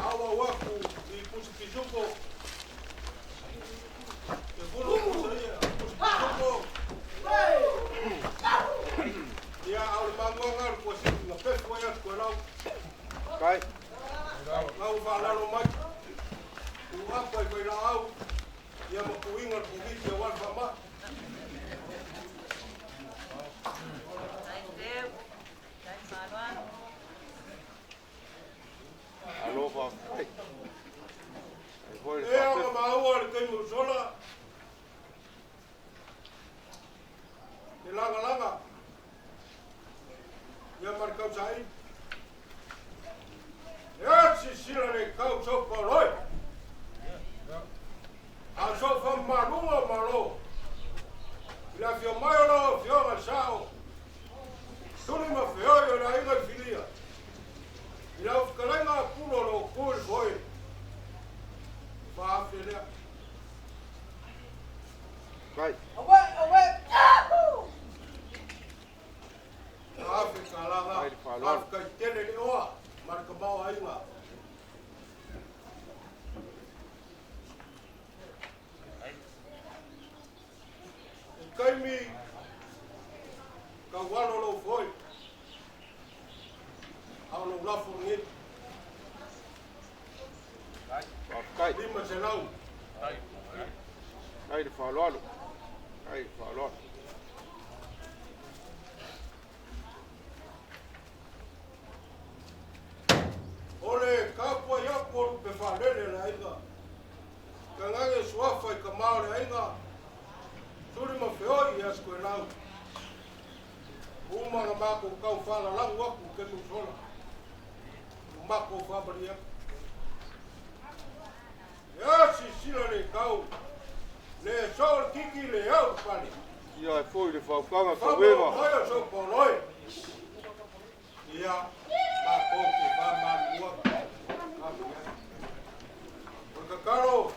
Auau atu i pusi pisupo. 10 pusaia, pusi pisupo. Ia au le manuaga le kuasini na pefu ai atu koe lau. Kai. Lau faalalo mai. Ua apa i vailaau. Ia mapuiga le Koviti auā le faama'i. Alo faafetai. Ai foi le E aga faapefu. maua le taimi o sola. Le lagalaga. Ia ma le tausaili. E silasila le tau sau paoloi. A sou faamamaluga o Malo. I le afio mai o lau Afioga le Sao. Tuli ma feoi o le aiga i filia. I lau fetalaiga a Pulu o loo tu i le foe. 4000 lea. Kai. 1000 tala Ai le faaaloalo. Faafetai tele le oa ma le tamaoaiga. I taimi taualo lou foe. A o lou lafo lenei. Faafetai. 500. Ai le faaaloalo. Ai le faaaloalo. O le tapuai atu o lupe faalele le aiga. Tagage suafa i kamā o le aiga. Suli ma feoi i Aso Toelau. Uma na matou tau faalalagu atu i taimi ua sola. makou faamalie atu. Ia silasila le tau, le soo le tiki le au le pale. Ia e foi le faukaga Faamalolo taueva. mai o sou poloe. Ia makou te faamalulu atu. Faamalie atu. O le tatalo,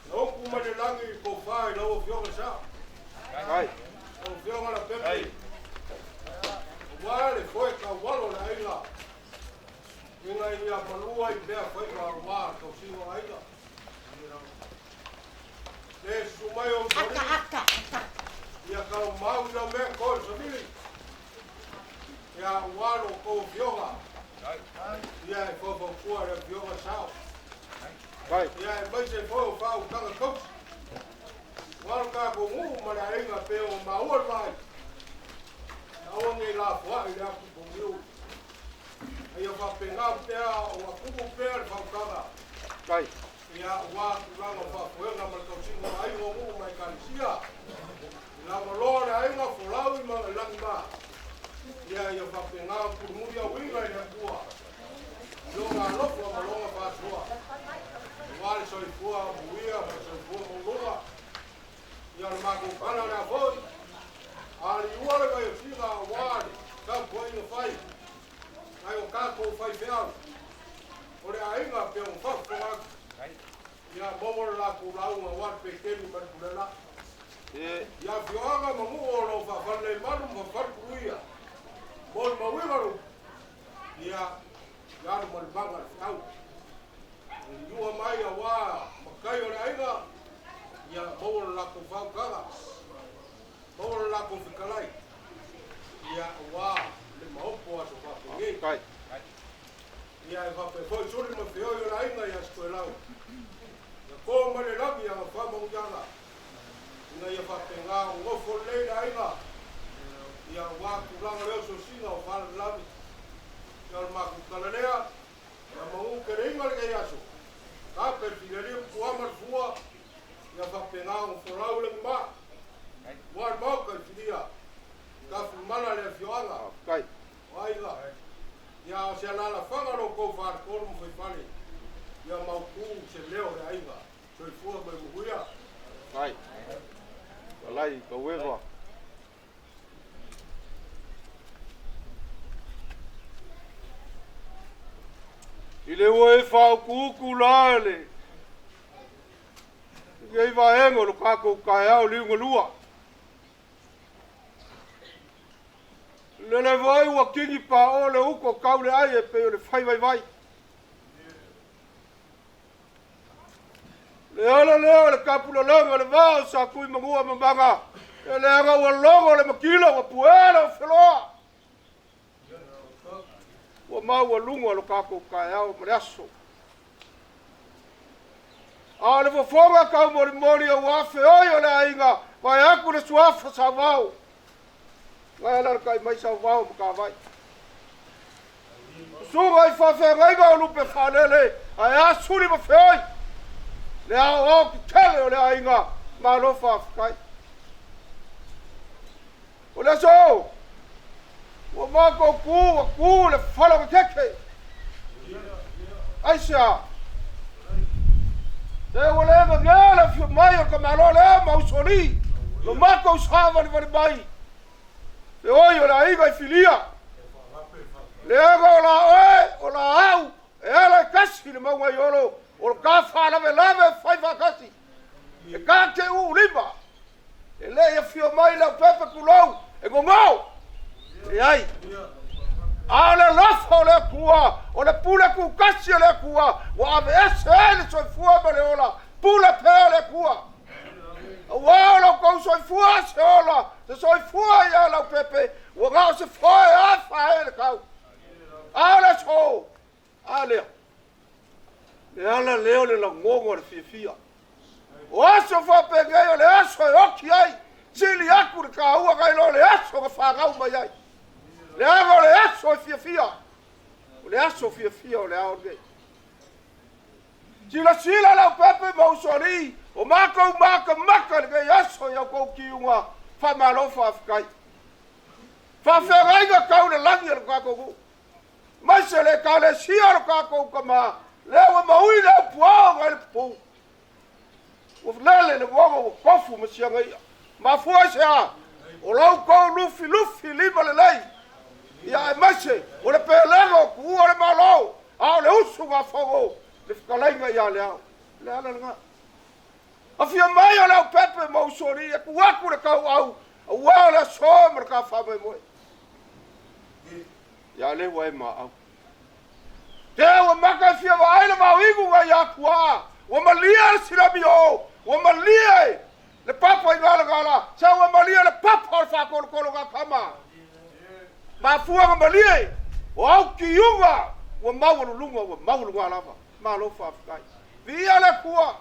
na upu mai le lagi i tofa i lau Afioga sa. Ai. Lau Afioga Leaupepe, aua le foe taualo o le aiga, ina ia malua i mea faiva aua le tausiga o aiga. Le susu mai o usoalii, ia taumau i lau mea toe le savili, ia aua lo outou afioga, ia e faufautua le afioga sao. Ai. Ia aemaise foi o faautaga tausi, aua lo tatou nuu ma le aiga pei ona maua le vaai, aua nei lafoai le atu pouliu. A ia faapena pea ona tumu pea le faautaga, Ai. ia aua tulaga o faafoega ma le tausiga o aiga o nuu ma ekalesia. I lavaloa le aiga folau i ma lagima, ia ia faapena ona mulimuli auiga i le Atua i lona alofa ma lona faasoa, aua le soifua muia ma le soifua maualuga. Ia o le matou tala lea foi, a liua le vaiosiga aua le tapuaiga fai nai o tatou faifeau o le aiga pei ona faafofoga atu, ia maua le latou lauga aua le Peteli ma le Pulealaa. E. I afioaga ma nuu o lo o faafalelemalu ma faafalekuluia mo le mauiga o le upu, ia ia alu ma le maga le feau. E liua mai aua matai o le aiga, ia maua le latou faautaga, maua le latou fetalai, ia aua le maopo o aso faapenei. Ai. Ia e faapea foi suli ma feoi o le aiga ia Sitoelau, ia to mai le lagi ana faamanuiaga, ina ia faapena ona nofo lelei le aiga, ia aua tulaga o le ososiga o faalavelave. Ia o le matou tala lea, ia magu keleiga lenei aso, tape le filelia ma pua ma le fua, ia faapena ona folau le gima, aua le maota i filia, tafulimala le afioaga Ai. o aiga. Ia o se alalafaga lo outou faletolu ma faifale, ia mautu se leo o le aiga. Soifua ma ia manuia. Ai. Alai taueva. I le ua e faaokuuku la le nei vaega o lo tatou taeao liugalua. Lele foi ua kini paʻo le uto tau le ai e pei o le fai vaivai. Le ala lea o le tapulaloga o le vao sa tui manua mamaga. E leaga ua logo le matila ua puea le ofeloa. Ua maualuga lo tatou taeao ma le aso. A o le fofoga taumolimoli aua feoi o le aiga, vae atu le suafa Sauvao. Ngai alalatai mai Sauvao ma Tavai. Susuga i faafeagaiga o lupe faalele, ae a suli ma feoi. Le aoao tetele o le aiga, malo faafetai. O le aso, ua matou tu, ua tu le fala o keke. Aisea, te ua le gagea le afio mai o le tamaloa lea ma usoalii, lo matou savalivali mai, feoi o le aiga i filia. Leaga o la oe, o la au, e ala e tasi le mauga i olo, o le ta faalavelave e fai faatasi. E ta te uu lima, e le i afio mai Leaupepe tulou, e gogo. Leai. A o le alofa o le Atua, o le pule tutasi o le Atua, ua aveese ai le soifua ma le ola, pule pea le Atua. Aua o lo outou soifua se ola, se soifua ia Leaupepe, ua na o se foe afa ai le tau. A o le aso, a lea, le ala lea o le lagoga o le fiafia. O aso faapenei o le aso e oti ai, sili atu le taua nai lo le aso na fanau mai ai. Leaga o le aso e fiafia, o le aso fiafia o le ao lenei. Silasila Leaupepe ma usoalii, o matou matamata i lenei aso i a outou tiuga, faamalo faafetai. Faafeagaiga tau le lagi o le tatou nuu. Mai Aemaise le Ekalesia o le tatou Tama, lea ua maui le aupuao nai le pupuu. Ua lele le uoga ua tofu ma siaga i'a. Mafua i se a? O la outou lufilufi lima lelei, ia aemaise o le pelega o tuua le Malo, a o le usugafono le fetalaiga ia Leao. O le ala lena. Afio mai o Leaupepe ma Usoalii e tuu atu le tauau aua o le aso ma le ta faamoemoe. Ia lea ua e maau. Te ua maka e fia vaai le vaoigu nai Atua. Ua malie le silami o, ua malie le papa i galagala, se ua malie le papa o le faatolotolo na tama. Mafua na malie, o au tiuga ua maualuluga, ua maualuga lava. Malo faafetai. Viia le Atua.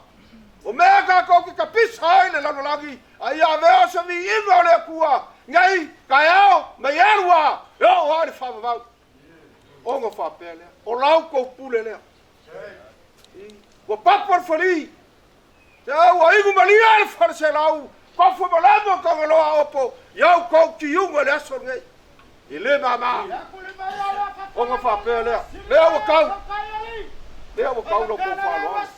O mea tatou te tapisa ai le lalolagi, a ia avea se viiga o le Atua nei taeao ma i alua e oo ai le faavavau. Ona faapea lea, o la outou pule lea. Ua papa le falī, te au ua inu malie le faleselau, tofu ma lamo o Tagaloa Opo i a outou tiuga i le aso lenei. E le mama. Ona faapea lea, lea ua tau, lea ua tau la outou faaaloalo.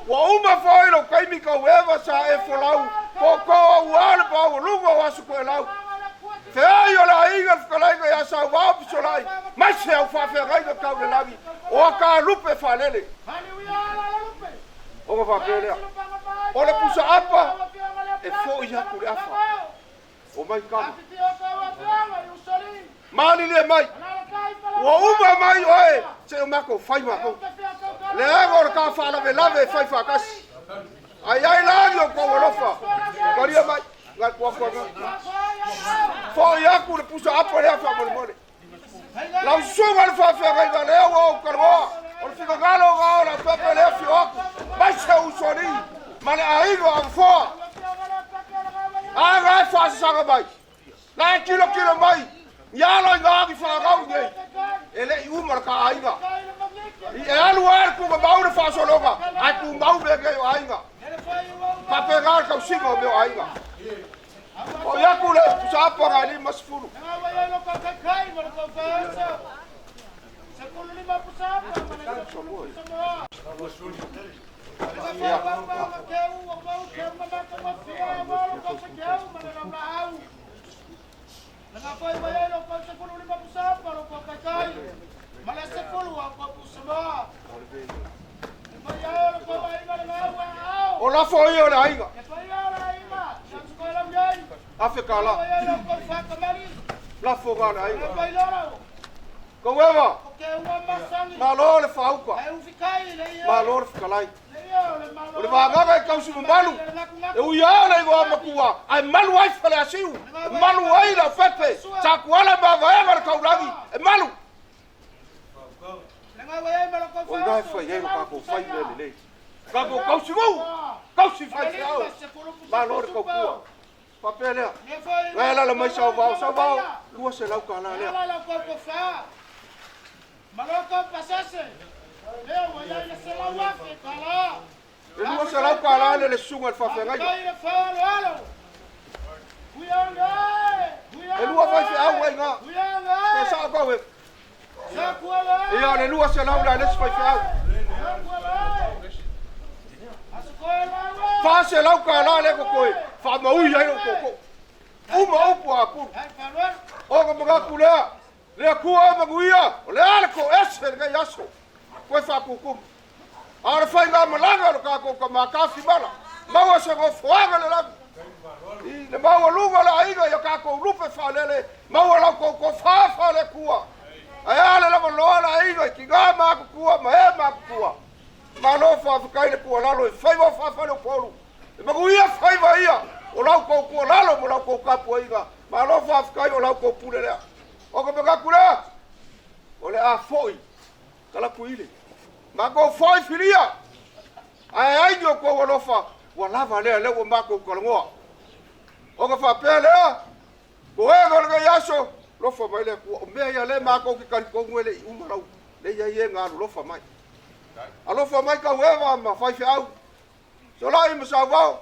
Ua uma foi lou taimi taueva sa e folau, tootoo aua le maualuga o aso toelau. Feai o le aiga le fetalaiga ia Sauvao Pisolai, mai se au faafeagaiga tau le lagi, o ata lupe faalele. Ona faapea lea, o le pusa apa e foi atu le afa. O mai tama. Malilie mai, ua uma mai oe, se o matou fai matou. Leaga o le ta faalavelave e fai faatasi. Ai ai la ni o kou alofa. Talia mai, ngai kuafuaga. Foi atu le pusa apa lea faamolemole. Lau susuga le faafeagaiga lea ua ou talanoa, o le finagalo o gao lau pepe lea fio atu, mai se usoalii ma le aiga o Agafoa. A na e faasasaga mai, na e tilotilo mai, ni alo i gao ni fanau nei, e le i uma le ta aiga. I e alu lava le tugamau le faasologa, ae tumau mea nei o aiga. Faapena le tausiga o mea o aiga. Foi atu le pusa apa nai 50. O lafo ia o le aiga. Afe kala. Lafo ga le aiga. Kaueva. Malo le faauka. Malo le fetalai. O le vagaga e tausi mamalu. E ui lava le igoa matua, ae malu ai Faleasiu, e malu ai Leaupepe, Sakuala ma Vaega le taulagi, e malu. O ina e fai ai lo tatou fai mea lelei. Tatou tausi nuu, tausi faifeau, malo le tautua. Faapea lea, na e alaala mai Sauvao, Sauvao, 200 tala lea. E 200 tala lea le susuga i le faafeagaiga. E lua faifeau ai ina. Pe sao kau e. Ia, o le 200 lea le isi faifeau. 400 tala lea kokoe, faamaui ai lou tootoo. Uma upu a Apulu. Ona manatu lea, le Atua e manuia, o le a le toese i lenei aso, toe faatutumu. A o le faigamalaga o le tatou tama Tafimala, maua se nofoaga i le lagi, i le maualuga o le aiga i a tatou lupe faalele, maua lau tou tofa faale-Atua. Ae a le lavaloa le aiga i tina matutua ma e matutua. Malo faafetai le tuualalo i faiva o Faafaleupolu. E manuia faiva ia o la outou tuualalo ma la outou tapuaiga. Malo faafetai o la outou pule lea. O ka manatu lea, o le a foi Kalapuile. Matou foi filia, ae ai ni outou alofa, ua lava lea lea ua matou talanoa. Ona faapea lea, toega o lenei aso, lofa mai le Atua. O mea ia lea matou te talitonu e le i uma lau, le i ai e na alolofa mai. Alofa mai taueva ma faifeau, solai ma sauvao,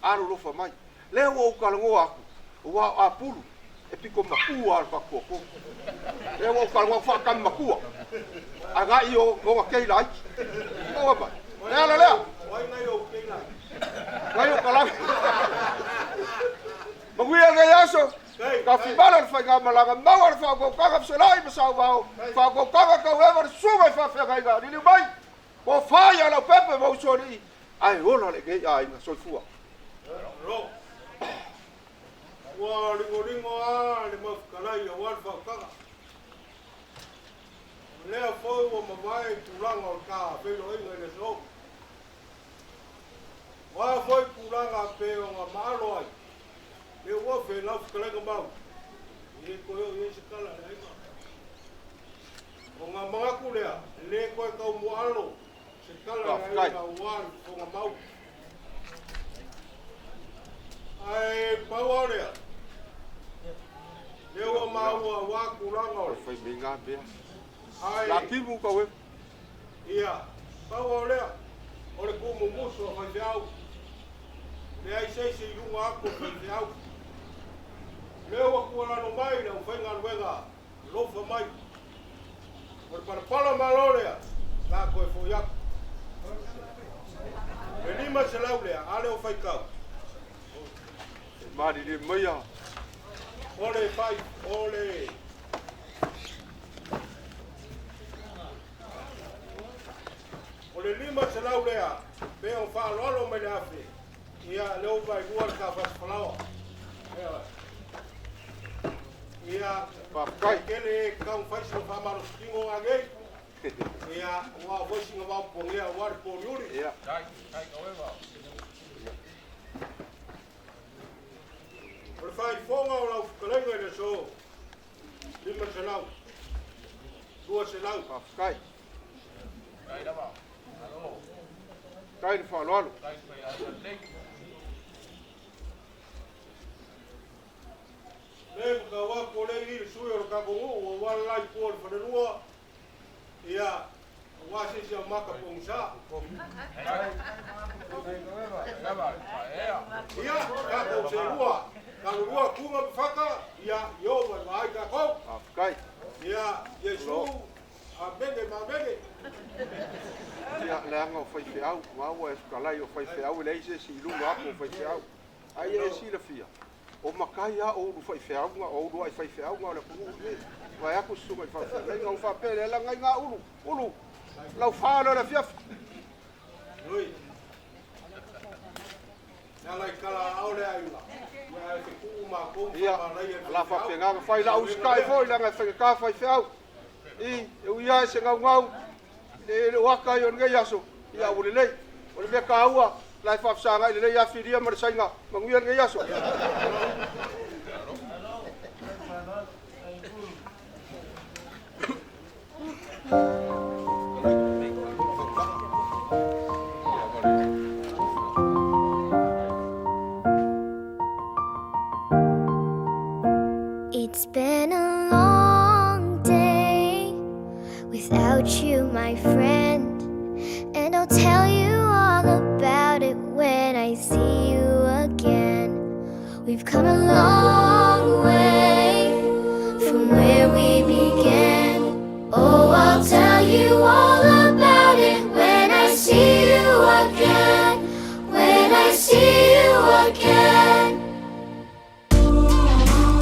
alolofa mai. Lea ua ou talanoa atu, aua o Apulu, e pito matua le tatou toatolu. Lea ua ou talanoa atu faatama matua. Agai i o oga kei laiti. Maua mai. O le ala lea. Ngai o kalame. Manuia lenei aso. Tafimala le faigamalaga, maua le faautautaga fesolai ma sauvao, faautautaga taueva le susuga i faafeagaiga, liliu mai, tofa ia Leaupepe ma Usoalii, ae ola lenei aiga. Soifua. Malo. Ua ligoligo lava le maufetalai aua le faautaga. O lea foi ua mavae tulaga o le ta feiloaiga i le aso. O a foi tulaga pe ona maalo ai, le uafe i lau fetalaiga mau, e le toe oo i ai se tala a le aiga. Ona manatu lea, e le toe taumuaalo se tala a le Faafetai. aiga aua le fofoga mau. Ae pau lava o lea, lea ua maua aua tulaga o O le le fai mea i mea. ae Latimu tau e. ia, pau lava o lea, o le tuumumusu a faifeau, leai se isi i luga atu o faifeau. Lea ua tuualalo mai le aufaigaluega alofa mai. O le palapala malo lea, la toe foi atu. Le 500 lea, a le o faitau. E malilie maia. O le fai, o le o le 500 lea, pe o faaaloalo mai le 1,000, ia lea ua vailua le tafasi falaoa. Ia, ia Faafetai. tele tau fai sina faamalositino anei. Ia, ua foi sina vaopogea aua le poliuli. Ia. O le faaifoga o lau fetalaiga i le aso, 500, 200. Faafetai. Faafetai le faaaloalo. Le matau atu o lea i le sui o le tatou nuu aua le la itu o le falelua, ia, aua se isi aumata pogisa. Ia, tatou selua, talulua tuga ma fata, ia, Ieova e vaai tatou. Faafetai. Ia, Iesu, amene ma amene. Ia, leaga o faifeau, maua e fetalai o faifeau e leai se isi i luga atu o faifeau. Ai e silafia, o matai lava o ulu faifeauga, o uluai faifeauga o le atunuu lenei. Vae atu susuga i faafeagaiga, ua faapea le alaga i gā ulu, ulu, lau fa lea o le afiafi. Oi, le ala i kala ao le aiga, ia ae fetuu matou ma Ia, faamalaia i le la faifeau. faapena ona fai lau Uiga usitai lea. foi leaga e faigata faifeau. I, e ui lava i se gaugau, le o aka ai o lenei aso, ia ua lelei. O le mea taua, la e faafesagai lelei afilia ma le saiga, manuia lenei aso. It's been a long day without you, my friend. And I'll tell you all about it when I see you again. We've come a long way from where we began. Oh, I'll tell you all about it when I see you again. When I see you again.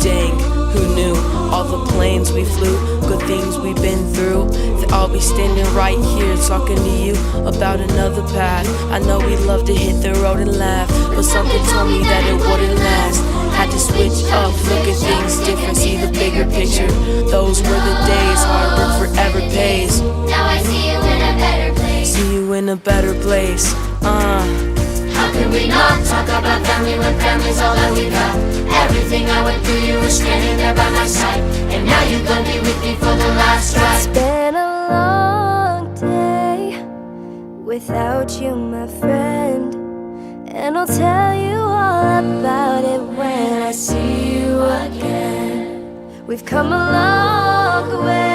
Dang, who knew? All the planes we flew, good things we've been through. That I'll be standing right here talking to you about another path. I know we love to hit the road and laugh, but something told me that it wouldn't last. Had to switch up, look at things different, see the bigger picture. Those were the days, hard work forever pays. Now I see you in a better place. See you in a better place. How can we not talk about family when family's all that we got? Everything I went through, you were standing there by my side. And now you're gonna be with me for the last ride. It's been a long day without you, my friend. And I'll tell you all about it when I see you again. We've come a long way.